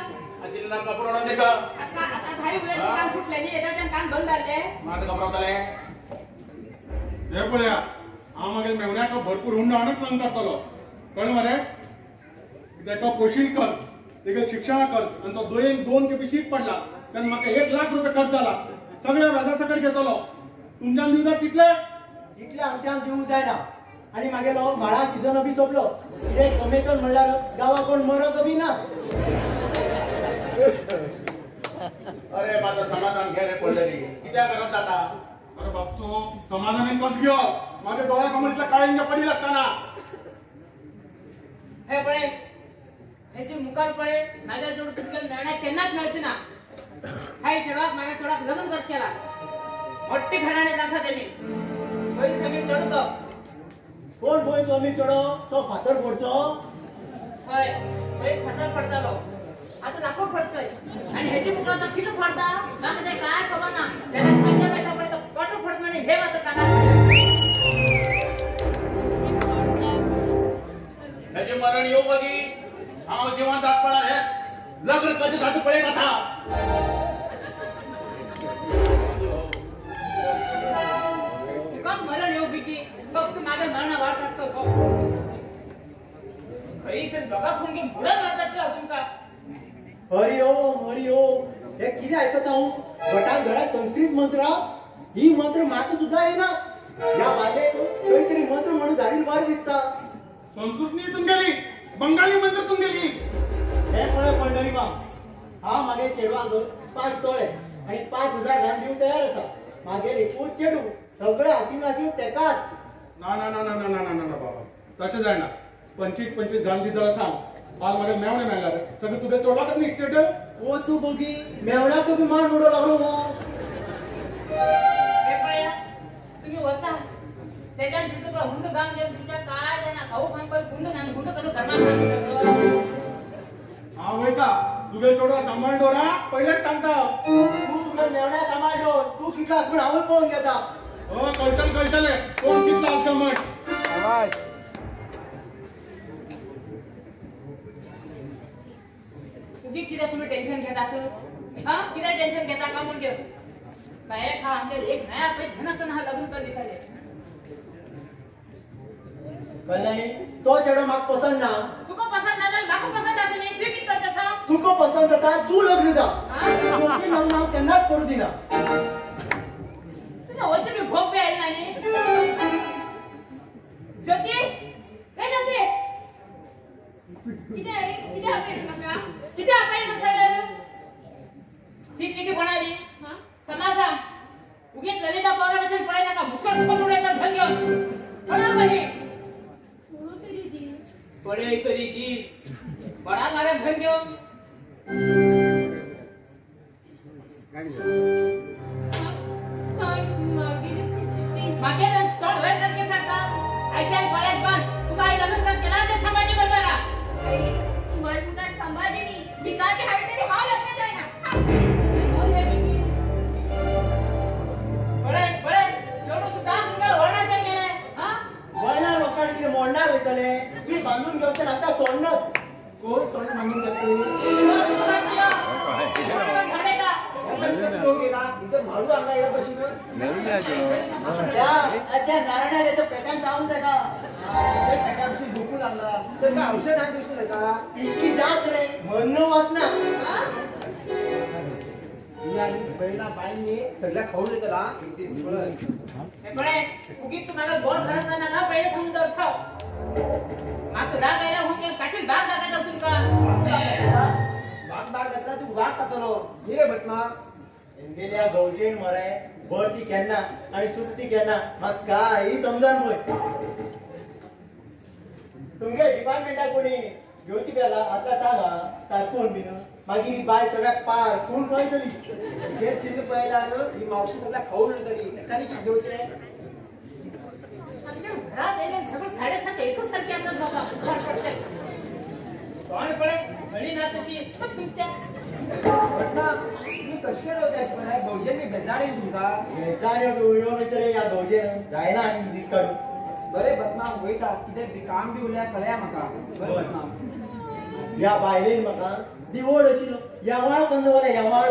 आशिल्लें नाक कापून उडोवन दिता. आतां धाय उलयलें कान फुटलें न्ही, येद्या कान बंद जाल्ले. म्हाका घाबरवतालें. हें पळया हांव मागीर मेवण्याक भरपूर हुंडो हाडूनच लग्न करतलो, कळ्ळें मरे? ताका पोशील खर्च, तेगे शिक्षणा खर्च, आनी तो दोन खेपी शीत पडला तेन्ना म्हाका 1 लाख रुपया खर्च जाला, सगळ्या व्याजा सकट घेतलो. तुमच्यान दिवं जाय तितले? तितले आमच्यान दिवंक जायना. आनी मागेलो माळा सिजन बी सोंपलो, कितें कमेतल म्हणल्यार गांवां कोण मरत बी ना. अरे माझं समाधान घे रे पडलेली, कित्याक करप जाता? अरे बापचो समाधान कस घेवप? माझ्या डोळ्या समोर इतल्या काळिंग पडील आसतना. हे पळय हेचे मुखार पळय म्हाज्या जोड तुमगे मेळण्या केन्नाच मेळचे ना. हाय चेडवाक मागे चेडवाक लग्न करच केला मोठी घराण्यात आसा तेमी पयली समीर चेडो तो कोण गोंय समीर चेडो तो फातर फोडचो हय पयर फातर फोडतालो आता लाकूड फोडतोय आणि हेची मुखार तो कितें फोडता म्हाका तें काय खबर ना त्याला सांगता मेळटा पळय तो क्वार्टर फोडत म्हणे हे मात्र कानार हेजें मरण येवं बगी हांव जिवंत आसपा हे लग्न कशें जाता पळय कथा तुका मरण येवं बिगी फक्त मागे मरणा वाट काडतो खंय तरी दोगा खून घेवन बुडत मारता आशिल्लो तुमकां. हरी ओम हरी ओम हे कितें आयकता हांव भटान घरात संस्कृत मंत्र ही मंत्र म्हाका सुद्दां येना ह्या बायलेक खंय तरी मंत्र म्हणून धाडील बरें दिसता. संस्कृत न्ही तुमगेली बंगाली मंत्र तुमगेली. हे पळय पंढरी बाब हांव मागे चेडवाक 5 तोळे आनी 5000 घालून दिवंक तयार आसा. मागेर एकूच चेडूं सगळें आसीन आसीन तेकाच. ना ना ना ना ना ना ना ना बाबा तशें जायना. 25 25 घालून दिता सांग काल म्हाका मेवणे मेळ्ळा रे सगळें तुगे चेडवाकच न्ही इस्टेट. वचूं बगी मेवण्याचो बी मान उडो लागलो हो. हे पळया तुमी वचा तेज्यान तुमकां हुंडो घालून घेवन तुमच्या काय जायना खाऊ खावन पळय हुंडो घालून हुंडो करून घरमा खावन. हांव वयता तुगे चेडवा सांबाळ दवर आं पयलेच सांगता. तूं तुगे मेवण्या सांबाळ दवर तूं कितलो आसा म्हण हांवूय पळोवन घेता. हय कळटलें कळटलें कोण कितलो आसा म्हण. उगी कितें तुमी टेन्शन घेतात हा कितें टेन्शन घेता का म्हूण घेवन बाये खा आमगेर एक नया पळय घेनासतना लग्न कर दिताले. कल्याणी तो चेडो म्हाका पसंत ना. तुका पसंत ना जाल्यार म्हाका पसंत आसा न्ही तुवें कितें करता आसा. तुका पसंत आसा तूं लग्न जा. तुजें लग्न हांव केन्नाच करूं दिना. तुज्या वचून बी भोग बी आयली ना न्ही. ज्योती रे ज्योती कितें कितें आपयलें म्हाका कितें आपयलें म्हाका सांगल्यार ही चिटी कोणाली समाजा उगीच ललिता पावला भशेन पळय नाका भुसकट फुकट उडयता धन घेवन कोणाक ही तरी दी पळय तरी दी कोणाक मारे धन घेवन. मागीर तोंड वयर करके सांगता आयच्यान कॉलेज बंद तुका आई लग्न कर केला ते संभाजी बरोबर. तुम्हाला तुका संभाजी न्ही भिकाजी हाडले तरी हांव लग्न जायना. कोण हे भिकी पळय पळय चेडूं सुद्दां तुमकां वळणाचेर गेलें. हा वळणार वचणार कितें मोडणार वयतलें तुवें बांदून घेवचें नासता सोडनात. कोण सोड सांगून घेतली म्हाळू हांगा येयला भशेन त्या नारायणाच्या पेट्यान जावन ताका पेट्या भशेन दुखून लागला तर काय औषध हात दिसून येता पिशी जात रे मन वचना. ही आनी बैला बायने सगळ्या खाऊन येतला. पळय उगीच तूं म्हाका बोल घरात नाका पयलें सांगून दवरता. म्हाका राग आयला हुन काशील भाग दाखयता तुमकां. वाग भाग घातला तूं वाग खातलो न्ही रे भटमा. एमगेल्या गवजेन मरे बरती केन्ना आनी सुटती केन्ना म्हाका कांय समजन पळय. तुमगे डिपार्टमेंटाक कोणी घेवची पेला आतां सांग आं कारकून बीन मागीर ही बाय सगळ्याक पार खून कळटली. हे चिन्न पळयला न्हू ही मावशी सगळ्याक खाऊन उडयतली ताका न्ही कितें घेवचें. आमच्या घरात येयले सगळं 7.5 एकच सारखे आसात बाबा. तोंड पळय खळी ना तशी तुमच्या. भटमा तुमी कशें रावता अशें म्हळ्यार गवजेन बी बेजार येयली तुमकां. बेजार येवन येवन वयतले ह्या गवजेन जायना आनी दीस काडून. बरें भटमा वयता कितें काम बी उरल्यार कळया म्हाका. बरें भटमा ह्या बायलेन म्हाका दिवड आशिल्लो येवाळ बंद जाला येवाळ.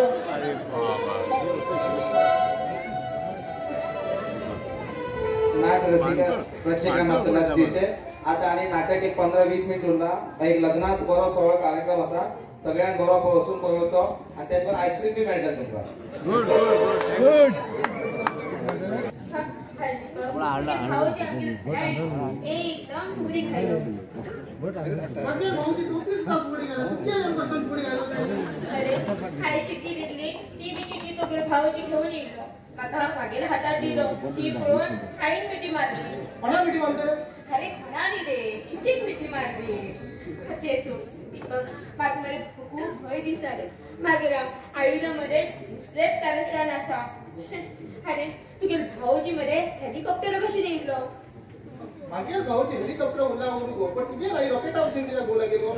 नाट रसिका प्रेक्षकांना मातसो लक्ष दिवचें. आतां आनी नाटक एक 15-20 मिनट उरला. एक लग्नाचो बरो सोहळो कार्यक्रम आसा सगळ्यांक बरो बसून पळोवचो आनी तेच बरोबर आयस्क्रीम बी मेळटा तुमकां. Good good. एकदम फुगडी खायलो. अरे हांवें चिट्टी दिल्ली ती बी चिट्टी तुगे भावजी घेवन येयलो म्हाका मागीर हातात दिलो ती पळोवन हांवें मिठी मारली. कोणा मिठी मारली? अरे कोणा न्ही रे चिट्टीक मिठी मारली. तेतूं म्हाका मरे खूब भंय दिसता रे. मागीर आईला मरे दुसरेच पॅलेसान आसा. अरे तुगे भाऊजी मरे हेलिकॉप्टर कशी येयलो? मागीर भाऊजी हेलिकॉप्टर उरला गो, पण तुगे आई रॉकेट हाऊस तिला गोला गेलो.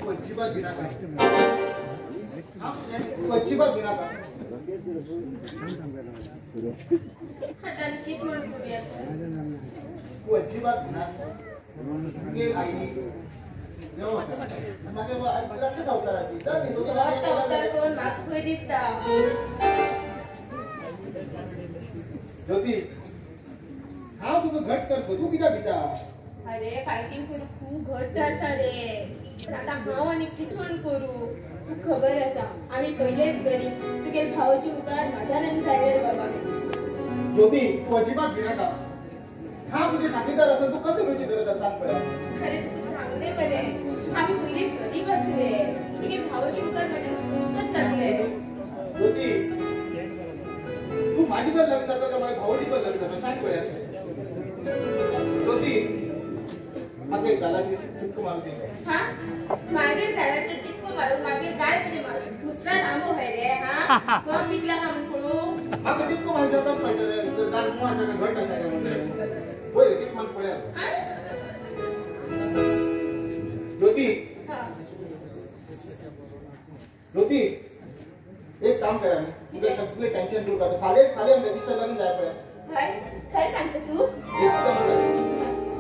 अजिबात भिनाका, अजिबात भिनाका. आता कित म्हण करूया? तू अजिबात भिनाका. तुगे आई ज्योती, हांव तुका घट करतो, तूं कित्याक भिता? अरे फायटींग करूं खूब घट आसा रे, पण आतां हांव आनी कितें म्हण करूं? तुका खबर आसा आमी पयलेच गरीब, तुगे भावची मुखार म्हाज्यान आनी जाय रे बाबा. ज्योती, तूं अजिबात भिनाका. हांव तुजे साथीदार आसा, तूं कशें भिवची गरज आसा सांग पळया. अरे तुका सांगलें मरे, आमी पयलीं गरीब आसले, तुगे भावची मुखार म्हाजें कश्टच जातलें. ज्योती, तूं म्हाजे बरोबर लग्न जाता काय म्हाज्या भावडी बरोबर लग्न जाता सांग पळया. ज्योती, म्हाका एक गालाची चिपको मारून दी. हा, मागीर झाडाचेर चिपको मारून मागीर गाल कितें मारून दुसरा आंबो खंय रे? हा, तो पिकला काय म्हूण पळोवं? म्हाका चिपको मारून जावपाक कळटलें गाल मोव आसा काय घट आसा काय म्हणून. पळय चिप मारून पळया. ज्योती, ज्योती, एक काम करा, तुगे सगळें टेन्शन दूर करता. फाल्यां फाल्यां रजिस्टर लग्न जाय पळया. हय, खरें सांगता तूं?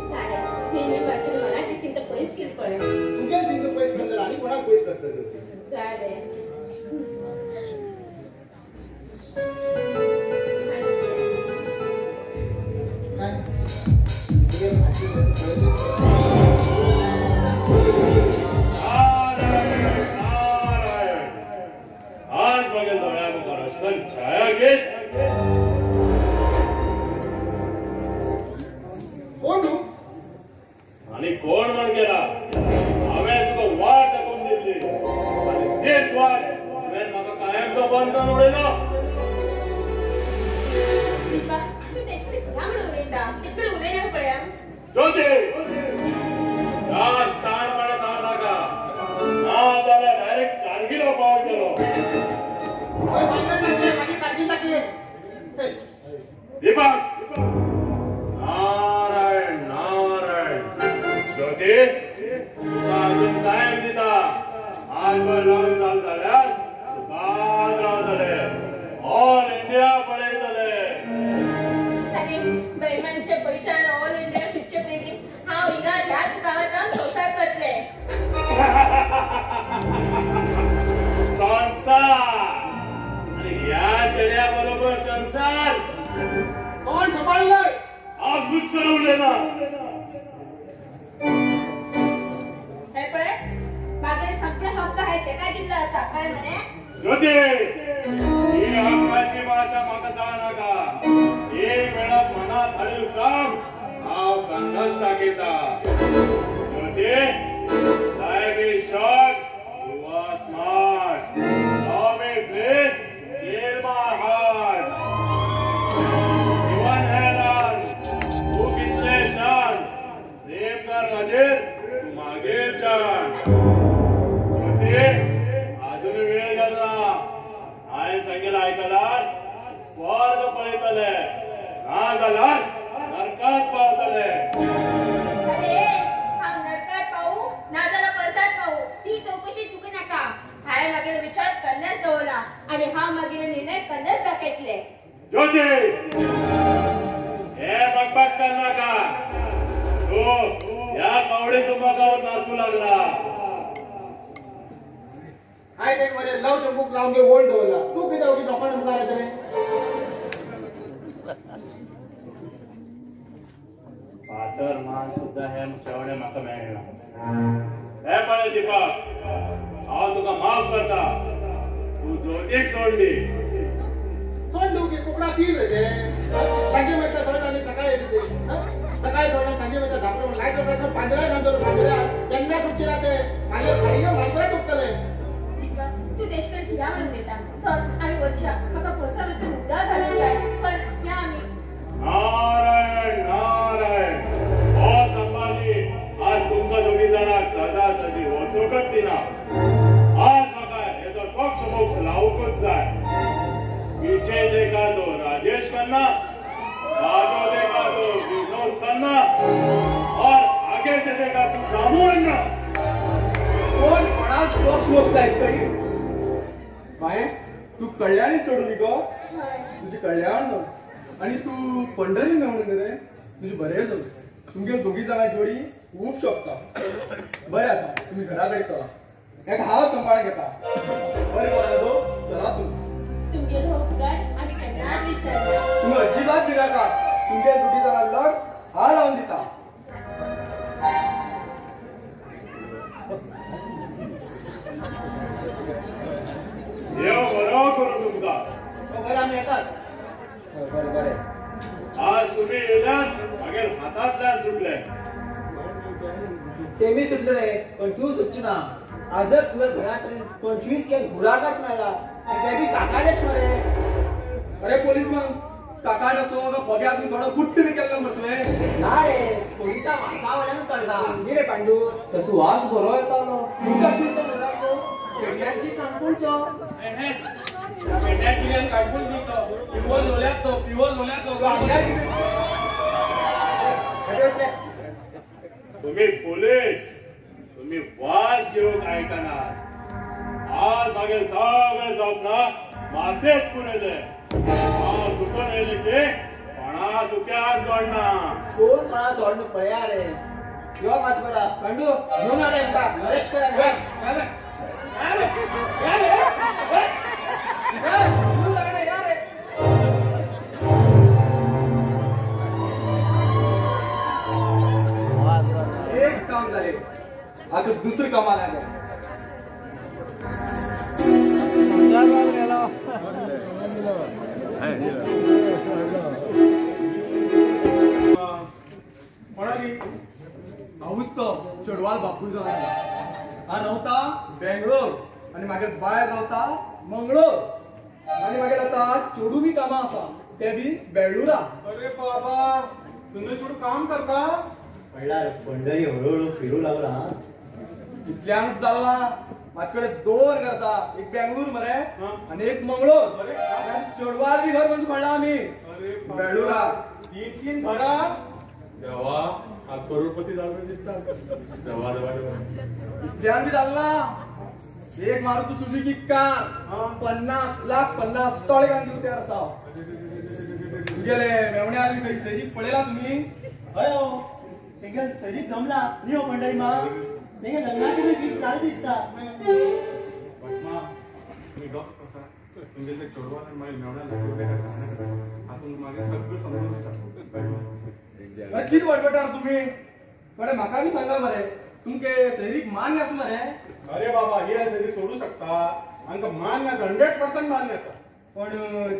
चालेल, हें म्हाज्या मनाची चिंता पयस केली पळय. तुगे चिंता पयस करतले आनी कोणाक पयस करतले? चालेल. आज मगे दोळ्या मुखार अशें छाया घेत. कोण तूं? आनी कोण म्हण गेला? हांवें तुका वाट दाखोवन दिल्ली आनी तीच वाट तुवें म्हाका कायमचो बंद करून उडयलो. तूं तेजे कडेन कित्याक म्हूण उलयता? तेजे कडेन उलयनाका पळया. ज्योती, जास्त सांडपणा सांग नाका, ना जाल्यार डायरेक्ट कारगिला पावतलो. दीपक, नारायण नारायण. ज्योती, तुका अजून टायम दिता. आजभर लग्न जालें जाल्यार सुखात रावतले, ऑल इंडिया पळयतले. बेमानच्या पयशान ऑल इंडिया फिरचे पयलीं हांव हिंगा ह्याच गांवांत रावन संवसार करतलें. संवसार? आनी ह्या चेड्या बरोबर संवसार कोण सांबाळ्ळें? हांव गुज करून उलयना. हे पळय, मागीर सगळे हक्क आहे तेका दिल्लो आसा, कळ्ळें मरे? ज्योती, ही हक्काची भाशा म्हाका सांग नाका. एक वेळा मनात हाडील काम हांव कंदन दाखयता. Jyoti, life is short, you are smart. Love me please, kill my heart. जीवन है लाल, तूं कितले शान, प्रेम कर म्हजेर, तूं मागीर जाण. ज्योती, अजून वेळ गेला. हांवें सांगिल्लें आयकलार स्वर्ग पळयतले, ना जाल्यार नरकात पावतले. अरे हांव नरकात पावूं ना जाल्यार परसात पावूं ती चवकशी तुका नाका. हांवें मागीर विचार कन्नाच दवरला आनी हांव मागीर निर्णय कन्नाच दाखयतले. ज्योती, हे बकबक करनाका. तूं ह्या कावडेचो मोगावर नाचू लागला. हाय तेक मरे लव चंबूक लावन घे वोण दवरला. तूं कितें ओगी लोकांना मुखार येतलें? फातर मान सुद्दां हे शेवणें म्हाका मेळना. हे पळय दीपक, हांव तुका माफ करता. तूं ज्योतीक सोडली. सोड दिवं की कुकडा फील रे ते. सांजे वयता सोडला आनी सकाळी येयले ते. सकाळी सोडला सांजे वयता धांपलो म्हण लायत आसा पांजऱ्या घालतलो पांजऱ्या केन्ना सुटची ना ते. मागीर खायले मागीर तुटतले. तूं तेजे कडेन कित्याक म्हणून उलयता? चल आमी वचया, म्हाका पयसो वचून उदक घालूंक जाय. चल या आमी. नारायण नारायण. हो संभाजी आज तुमकां दोगी जाणांक सदा सदी वचूंकच दिना. आज म्हाका हेजो सोक्ष मोक्ष लावूंकच जाय. पीछे देखा तो राजेश खन्ना, बाजू देखा तो विनोद खन्ना और आगे से देखा तो दामू अन्ना. कोण कोणाक सोक्ष मोक्ष लायतली? बाये तू कल्याणी चडली गो, तुझी कल्याण जावन आनी तू पंढरी मेवणून रे, तुझी बरें जावन. तुमगे दोगी जाणां जोडी खूब शकता. बरें आतां तुमी घरा कडेन चला, एक हांव सांबाळ घेता. बरें कोणाचो चला तूं. तुमगेलो उपकार आमी केन्नाच विसरना. तुमी अजिबात भिनाका, तुमगे दोगी जाणां लग्न हांव लावन दिता. देव बरो करूं तुमकां. बरें आमी येतात. बरें बरें. आज तुमी येयल्यान मागीर हातांतल्यान सुटले. ते मी सुटले रे, पण तूं सुटची ना. आजच तुवें घरा कडेन 25 can गुराकाच मेळ्ळा, ते बी काकाडेच मरे. अरे पोलीस मग काकाडाचो फोग्या थोडो गुट्ट बी केल्लो मरे तुवें. ना रे, पोलिसा वासावल्यान कळटा न्ही रे पांडू. तसो वास बरो येतालो. तुमकां शिवतो म्हणटा पेडण्याची काणकोणचो. पेडण्याची काणकोण न्ही तो, प्युअर लोल्याचो, प्युअर लोल्याचो. तुम्ही पोलीस, तुम्ही वास घेवंक आयकनात. आज मागीर सगळें जपना माथेच पुरयलें. हांव चुकून येयलें की कोणा चुक्यान जोडना. कोण कोणा सोडून पळया रे. यो मातशें बरा पांडू घेवन या रे आमकां अरेस्ट करा. एक काम झाले, आता दुसरं कामाला लागले. कोणाली हांवूच तो चेडवाल बापूय जावन हा रावता बेंगलोर आनी मागीर बायल रावता मंगळूर आनी मागीर आतां चेडूं बी कामां आसा ते बी बेंगळुरा. अरे बाबा तुमी चेडूं काम करता म्हणल्यार पंढरी हळूहळू फिरू लागला. इतल्यानूच जाल्ला. म्हाजे कडेन 2 घर आसा, एक बेंगळूर मरे आनी एक मंगळूर. चेडवाल बी घर म्हणजे म्हणला आमी बेंगळुरा. 3-3 घरां. देवा आज करोडपती जाल्लो दिसता. देवा देवा देवा. इतल्यान बी जाल्ला. एक मारुती सुझुकी कार 50 लाख 50 तोळे घालून दिवंक तयार आसा. तुगेले मेवण्या आनी खंय सैरीक पळयला तुमी? हय हो, तेंगे सैरीक जमला न्ही हो पंढरी मा. तेंगे लग्नाची बी फिक्स जाल दिसता. भटमा तुमी डॉक्टर आसा, तुमगेले चेडवान आनी मागीर मेवण्या लागीं काय सांगनाका. आतां मागीर सगळें समजून दिता. अरे कितें वटवटार तुमी? बरें म्हाका बी सांगा मरे, तुमके सैरीक मान्य आसा मरे? अरे बाबा हे सैरीक सोडू शकता, आमकां मान्य आसा, 100% मान्य आसा. पण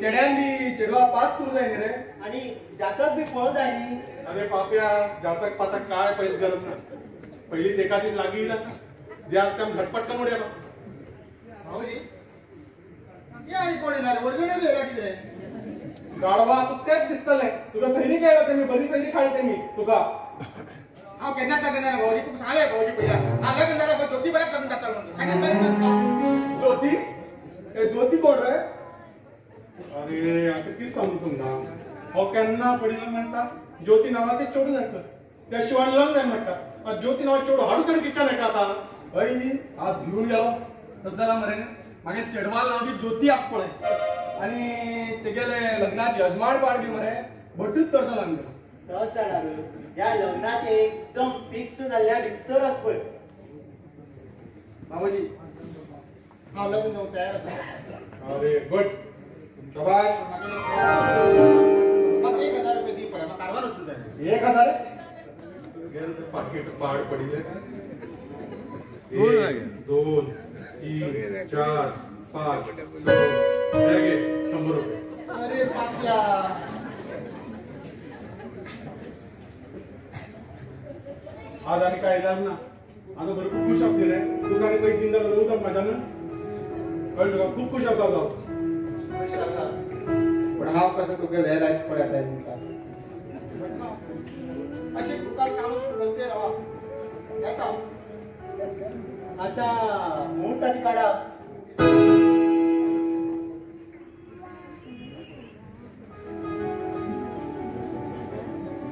चेड्यान बी चेडवा पास करूं जाय न्ही रे, आनी जातक बी पळोवंक जाय न्ही. अरे पाप्या जातक पातक काय पयलीच गरज ना, पयलींच एका दीस लागीं आसा, जे आसा तें झटपट करून उडया. भाऊजी हे आनी कोण येणार वरगणे बी येयला कितें रे? गाडवा तुका तेच दिसतलें, तुका सैरीक येयला तेमी, बरी सैरीक हाडली तेमी तुका. हांव केन्नाच लग्न जालें भाऊजी, तुका सांगलें भाऊजी पयलीं हांव लग्न जालें ज्योती बऱ्याच लग्न जाता म्हणून सांगलें. ज्योती? ए ज्योती कोण रे? अरे आतां कितें सांगू तुमकां, हो केन्ना पडिल्लो म्हणटा ज्योती नांवाचें चेडूं धाडटा, त्या शिवान लग्न जाय म्हणटा. ज्योती नांवाचें चेडूं हाडूं तरी किचन येता आतां. हय हांव भिवन गेलो. तशें जाल्यार मरे मागीर चेडवाल नांव बी ज्योती आसा पळय, आनी तेगेले लग्नाचे यजमानपाण बी मरे भटूच करता आमगेलो. तस जाल्यार ह्या लग्नाचे एकदम फिक्स जाल्ल्या भितर आसा पळय. बाबाजी हांव लग्न जावंक तयार आसा. अरे गुड शाबाश. म्हाका 1000 रुपये दी पळय, म्हाका कारवार वचूंक जाय. 1000 गेले ते पाकीट पाड पडिल्लें. 1 2 3 4 5 6 100 रुपये. अरे पाप्या आज आनी काय इलाज ना, आतां भरपूर खूश आसली रे तुका. आनी खंय दिन जालो उदक म्हाज्यान कळ्ळें तुका, खूब खूश आसा हांव. पण हांव कसो तुगे हे लायफ पळय आतां दिसता अशें तुका काम करते रावा येता. आता मुहूर्ताची काढा.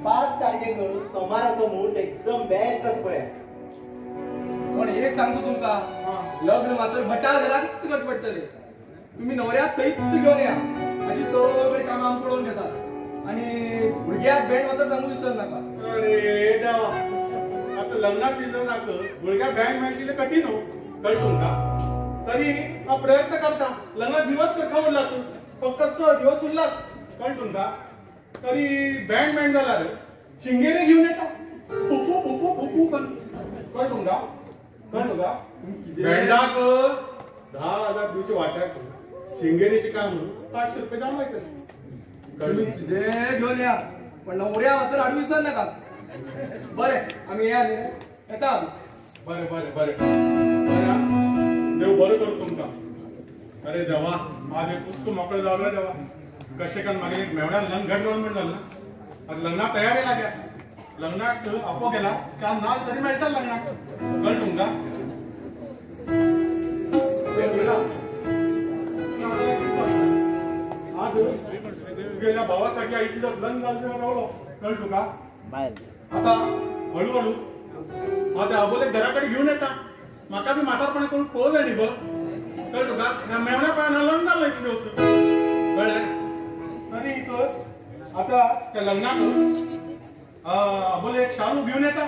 पाच तारखेक सोमाराचो मुहूर्त एकदम बेस्ट आसा पळय. पण एक सांगतो तुमका, लग्न मात्र भटाल घरात करचे पडटले. तुम्ही नवऱ्याक थंयच घेवन या, अशी सगळी कामां आमी पळोवन घेतात. आणि भुरग्याक बँड मात्र सांगू विसर नाका. अरे देवा, आता लग्ना सिजनाक भुरग्याक बँड मेळचिल्लें कठीण हो, कळटा तुमकां. तरी हांव प्रयत्न करता. लग्ना दिवस तर खंय उरला तूं, फक्त 6 दिवस उरलात, कळटा तुमकां. तरी बँड मेळ जाल्यार शिंगेरी घेवन येता, फुफू फुफू फुफू करून, कळटा तुमकां, कळटा तुका. बँडाक 10,000 दिवचे वाट्याक, शिंगेरीचे काम म्हणून 500 रुपये जावं येतले. तुम्ही कितें घेवन या, पण नवऱ्या मात्र हाडू विसर नाका. बरें, आमी या न्ही, येता आमी. बरें बरें बरें बरें, देव बरो करूं तुमकां. अरे देवा, आज एक पुस्तक मोकळें जावं देवा. कशें कारण मागीर एक मेवण्यान लग्न घट म्हण जालें ना, आतां लग्नाक तयारी लागल्या. लग्नाक आपो गेला 4 नाल तरी मेळटा लग्नाक, कळ्ळें तुमकां. आज तुगेल्या भावासाठी इतलो लग्न जावचें रावलो, कळ्ळें तुका. आतां हळू हळू हांव त्या आबोलेक घरा कडेन घेवन येता. म्हाका बी म्हातारपणा करून पळोवंक जाय न्ही गो, कळ्ळें तुका. मेवण्या पळयना लग्न जालें इतले दिवस, कळ्ळें. तरी आतां त्या लग्नाक आबोले एक शालू घेवन येता.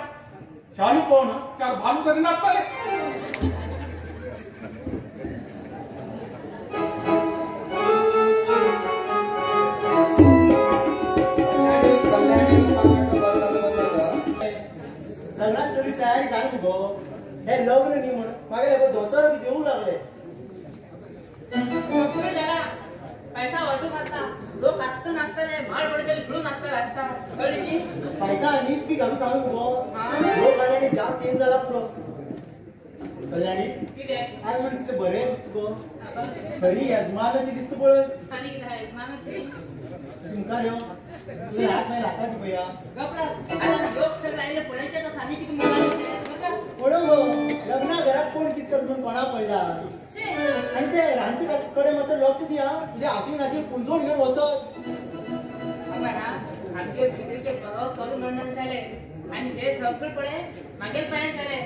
शालू पळोवन 4 भालू तरी नाचताले. लग्नात सगळी तयारी जाली गो. हे लग्न न्ही म्हणून मागीर दोतोर बी देवूंक लागले. पैसा वाटून आता लोक आत्ता नाचतले, माळ पडटले, फिरून नाचतले आता, कळ्ळी न्ही. पैसा नीस बी घालून सांगू गो, लोक आनी जास्त येन जाला पुरो. कल्याणी कितें आज म्हण तितलें बरें दिसता गो, खरी येजमान अशी दिसता पळय. आनी कितें येजमानच न्ही तुमकां रे तुवें हात मागीर हाताक पळया. लोक सगळे आयले पळयचे आतां आनी कितें म्हणपाचें पळोवंक गो. लग्ना घराक कोण कितें करता म्हणून कोणा पडला. आनी ते रांदचे कडेन मात्र लक्ष दिया, कितें आसून नासून पुंजोड घेवन वचत. आमगे दुसरीचे बरो करून म्हण जाले आनी हे सगळे पळय मागीर पांय जाले.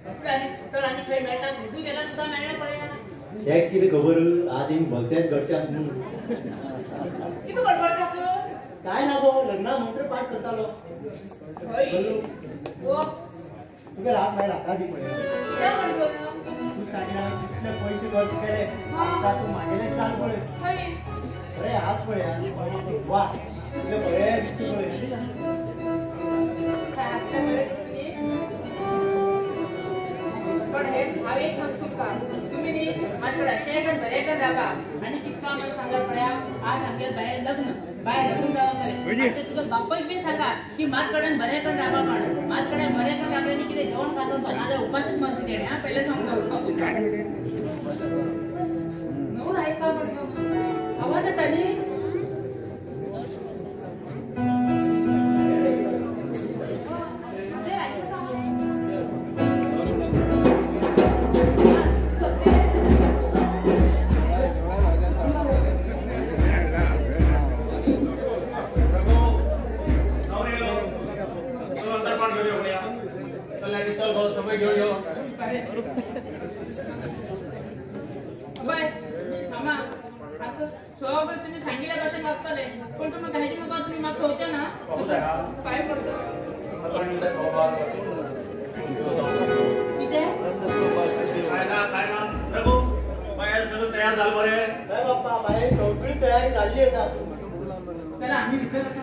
असले आनी स्थळ आनी खंय मेळटा सोदूं गेल्यार सुद्दां मेळ्ळें पळया. हें कितें खबर आज हिंग भलतेच घडचें आसा म्हणून. कितें बडबडटा तूं? काय ना गो, लग्ना मंत्र पाठ करतालो. तुगे हात मागीर हाता दी पळय. कित्याक म्हण गो तूं सांगिना कितले पयशे खर्च केले आतां तूं मागेलें चाल पळय. बरें हात पळय, वा कितलें बरें दिसता पळय. पण हे हांव एक सांगता तुमकां, तुमी न्ही मातशें अशें एकान बरें एकान रावा. आनी कितका म्हणून सांगला पळया, आज आमगेर बाये लग्न, बाय लग्न जावं जालें तुका बापायक बी सांगा की मात कडेन बरें करून रावा म्हण. मात कडेन बरें करून रावलें न्ही कितें जेवण खाता तो नाजाल्यार उपाशीच मरशी तेणें. हां पयलें सांगून दवरता तुमकां. न्हू आयका म्हण आवाज येता न्ही. सगळें तुमी सांगिल्ल्या भशेन वागतले, पूण तुमी घायचे मुखार तुमी म्हाका सोवचे ना, पांय पडटा. कितें काय ना काय ना रघू, बाय सगळं तयार झालं बरें? हय बाप्पा, बाय सगळी तयारी जाल्ली आसा. चला आमी भितर वता.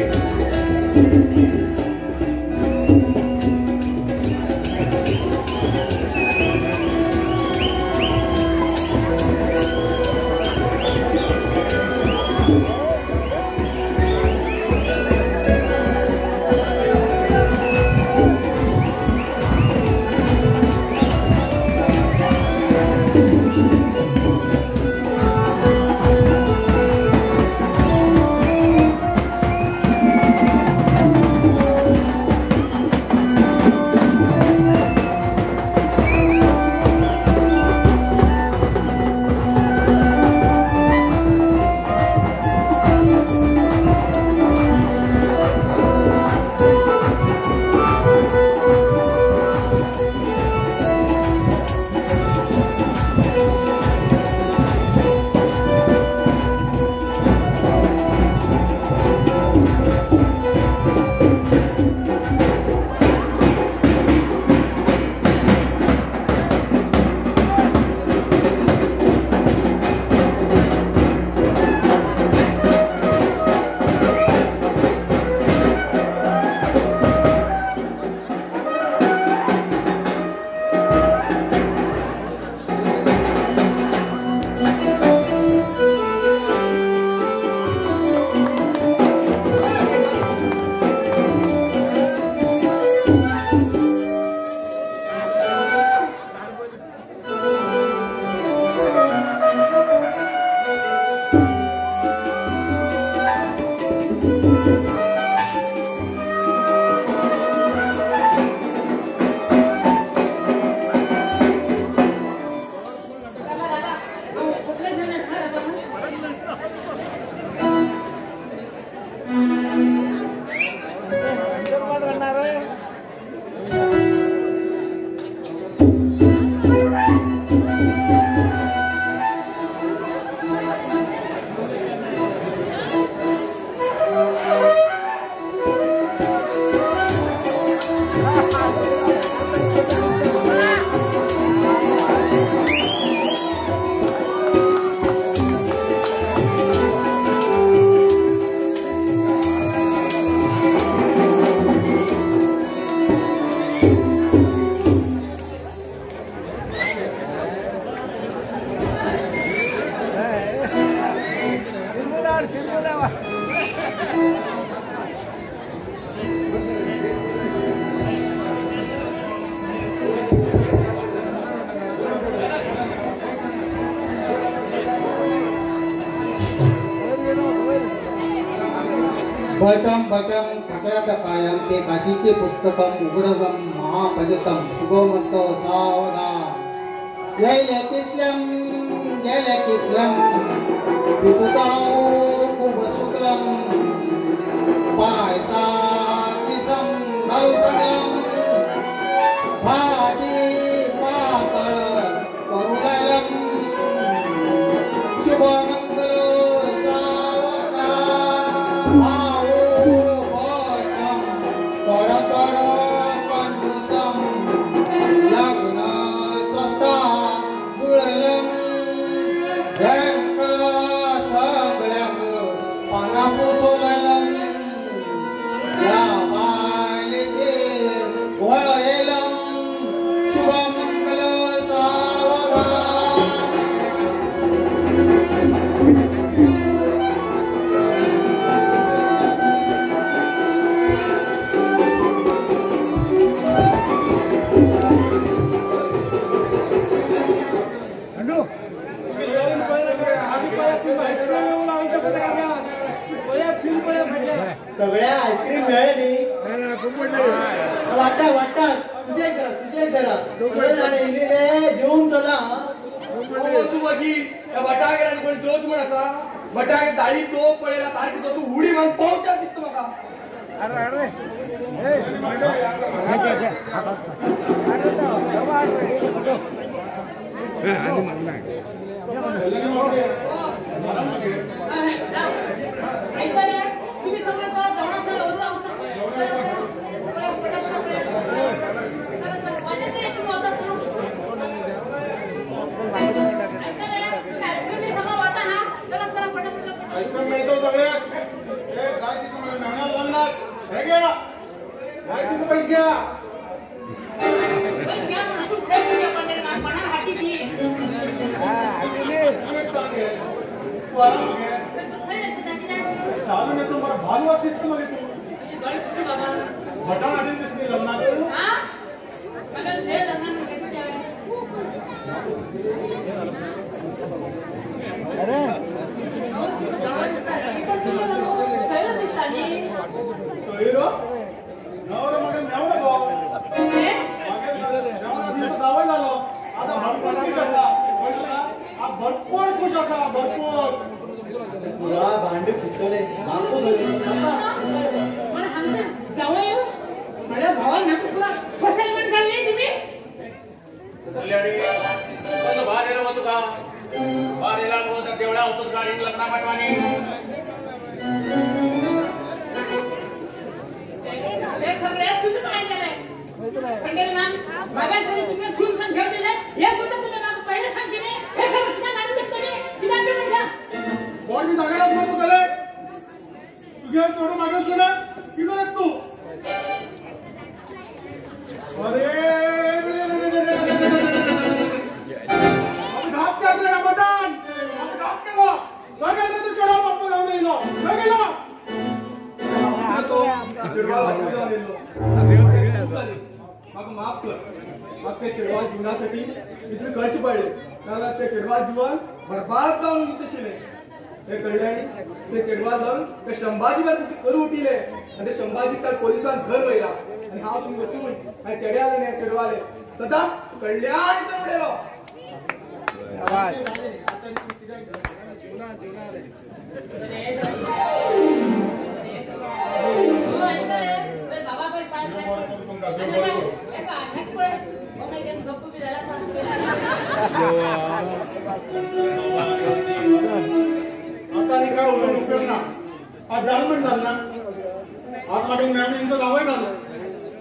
Thank you. बटम बटम खटरटकायम ते काशीचे पुस्तकम उघडगम महापजतम शुभमंतो सावधान गेले कितलम गेले कितलम शुक्लम पायसा किसम घालून भाजी पातळ करुणालम शुभमंगल सावधान सगळ्या आईस्क्रीम मिळाली वाटतात वाटतात सुशेग धरा सुशेग धरा जेवून चला वचू बगी बटागेर आनी कोणी जोत म्हण आसा बटागे दाळी तोप पळयला सारकी तो तूं उडी मारून पोवच्यार दिसता म्हाका. अरे अरे तुम्ही सगळे आईस्क्रीम मिळतो सगळ्यात. हे काय तिथं महिना बोलणार हे घ्या. काय तुम्ही पैसे घ्या पैसे घ्या म्हणून तुझ्या पंडेल कोणाला हाती दी तू आराम घे चालून येतो मला भारी वाट दिसतो मला तू भटाण आठवण दिसते लग्नात अरे भरपूर खुश असा भरपूर पुरा भांडे फुटले माझ्या भावाला पुरा फसेल म्हण झाले तुम्ही बाहेर येलो तुका बाहेर येला तर देवळा होतोच गाडी लग्ना पाठवानी सगळ्यात तुझं काय झालंय खंडेल मॅम मागा घरी तुम्ही खून सांग ठेवलेलं हे सुद्धा तुम्ही मला पहिले सांगते नाही हे सगळं तुझ्या नाडी तुम्ही किती म्हणता बॉल मी जागेला नको गेले तुझ्या चोडू मागे सुना किती तू अरे घात कर रे मटन घात केला सगळ्यांना तू चढा बापू जाऊन येलो सगळेला माका माफ कर माका त्या चेडवा जीवनासाठी इतले खर्च पडले नाल्यार ते चेडवा जीवन बरबाद जावन वयताशिल्लें हे कळ्ळें ते चेडवा जावन ते शंभाजी करू उठिले आनी ते शंभाजी काल पोलिसान धर वयला आनी हांव तुमी वचून हांवें चेड्याले न्ही चेडवाले सदांच कळ्ळ्यान इतलो उडयलो आता आणि काय उलट उपयोग ना आज जाल म्हण झालं ना आज मागीर मॅम जावय झालं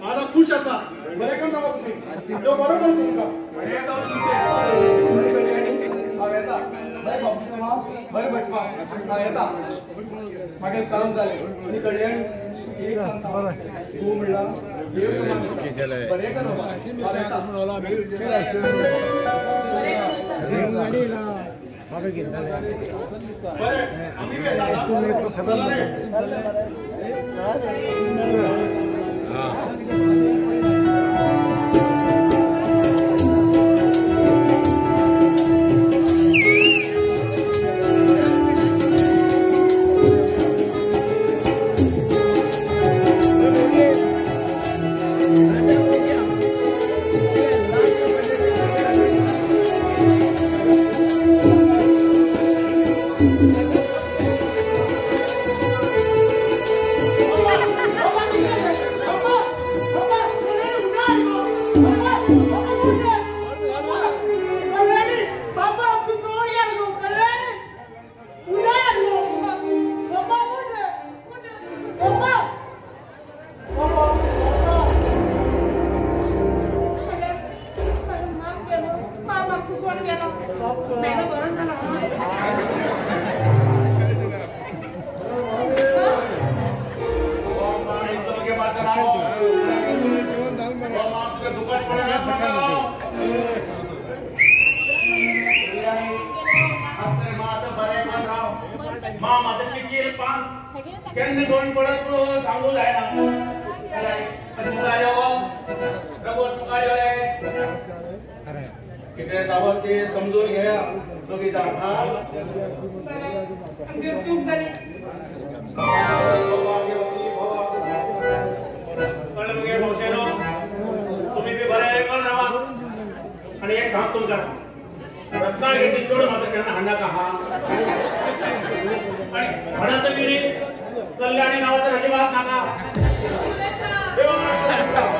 आज खुश आसा बरें करून रावा तुमी देव बरो करूं तुमकां बरें जावं तुमचें बरें हांव येता बरें ऑफिसर बरें भटमा हांव येता मागीर काम जालें आनी कल्याण एक सांगता तूं म्हणला देव बरें कर हांव येता बरें आमी बी येता चला रे समजून घ्या दोघी जाण कळ्ळें मगे मावशेनो तुमी बी बरें कर रावा आनी एक सांग तुमकां रत्नागिरी चेडूं म्हाका केन्ना हाडनाका हा आनी हाडत बी कल्याणी नांवाचें अजिबात नाका. देवा.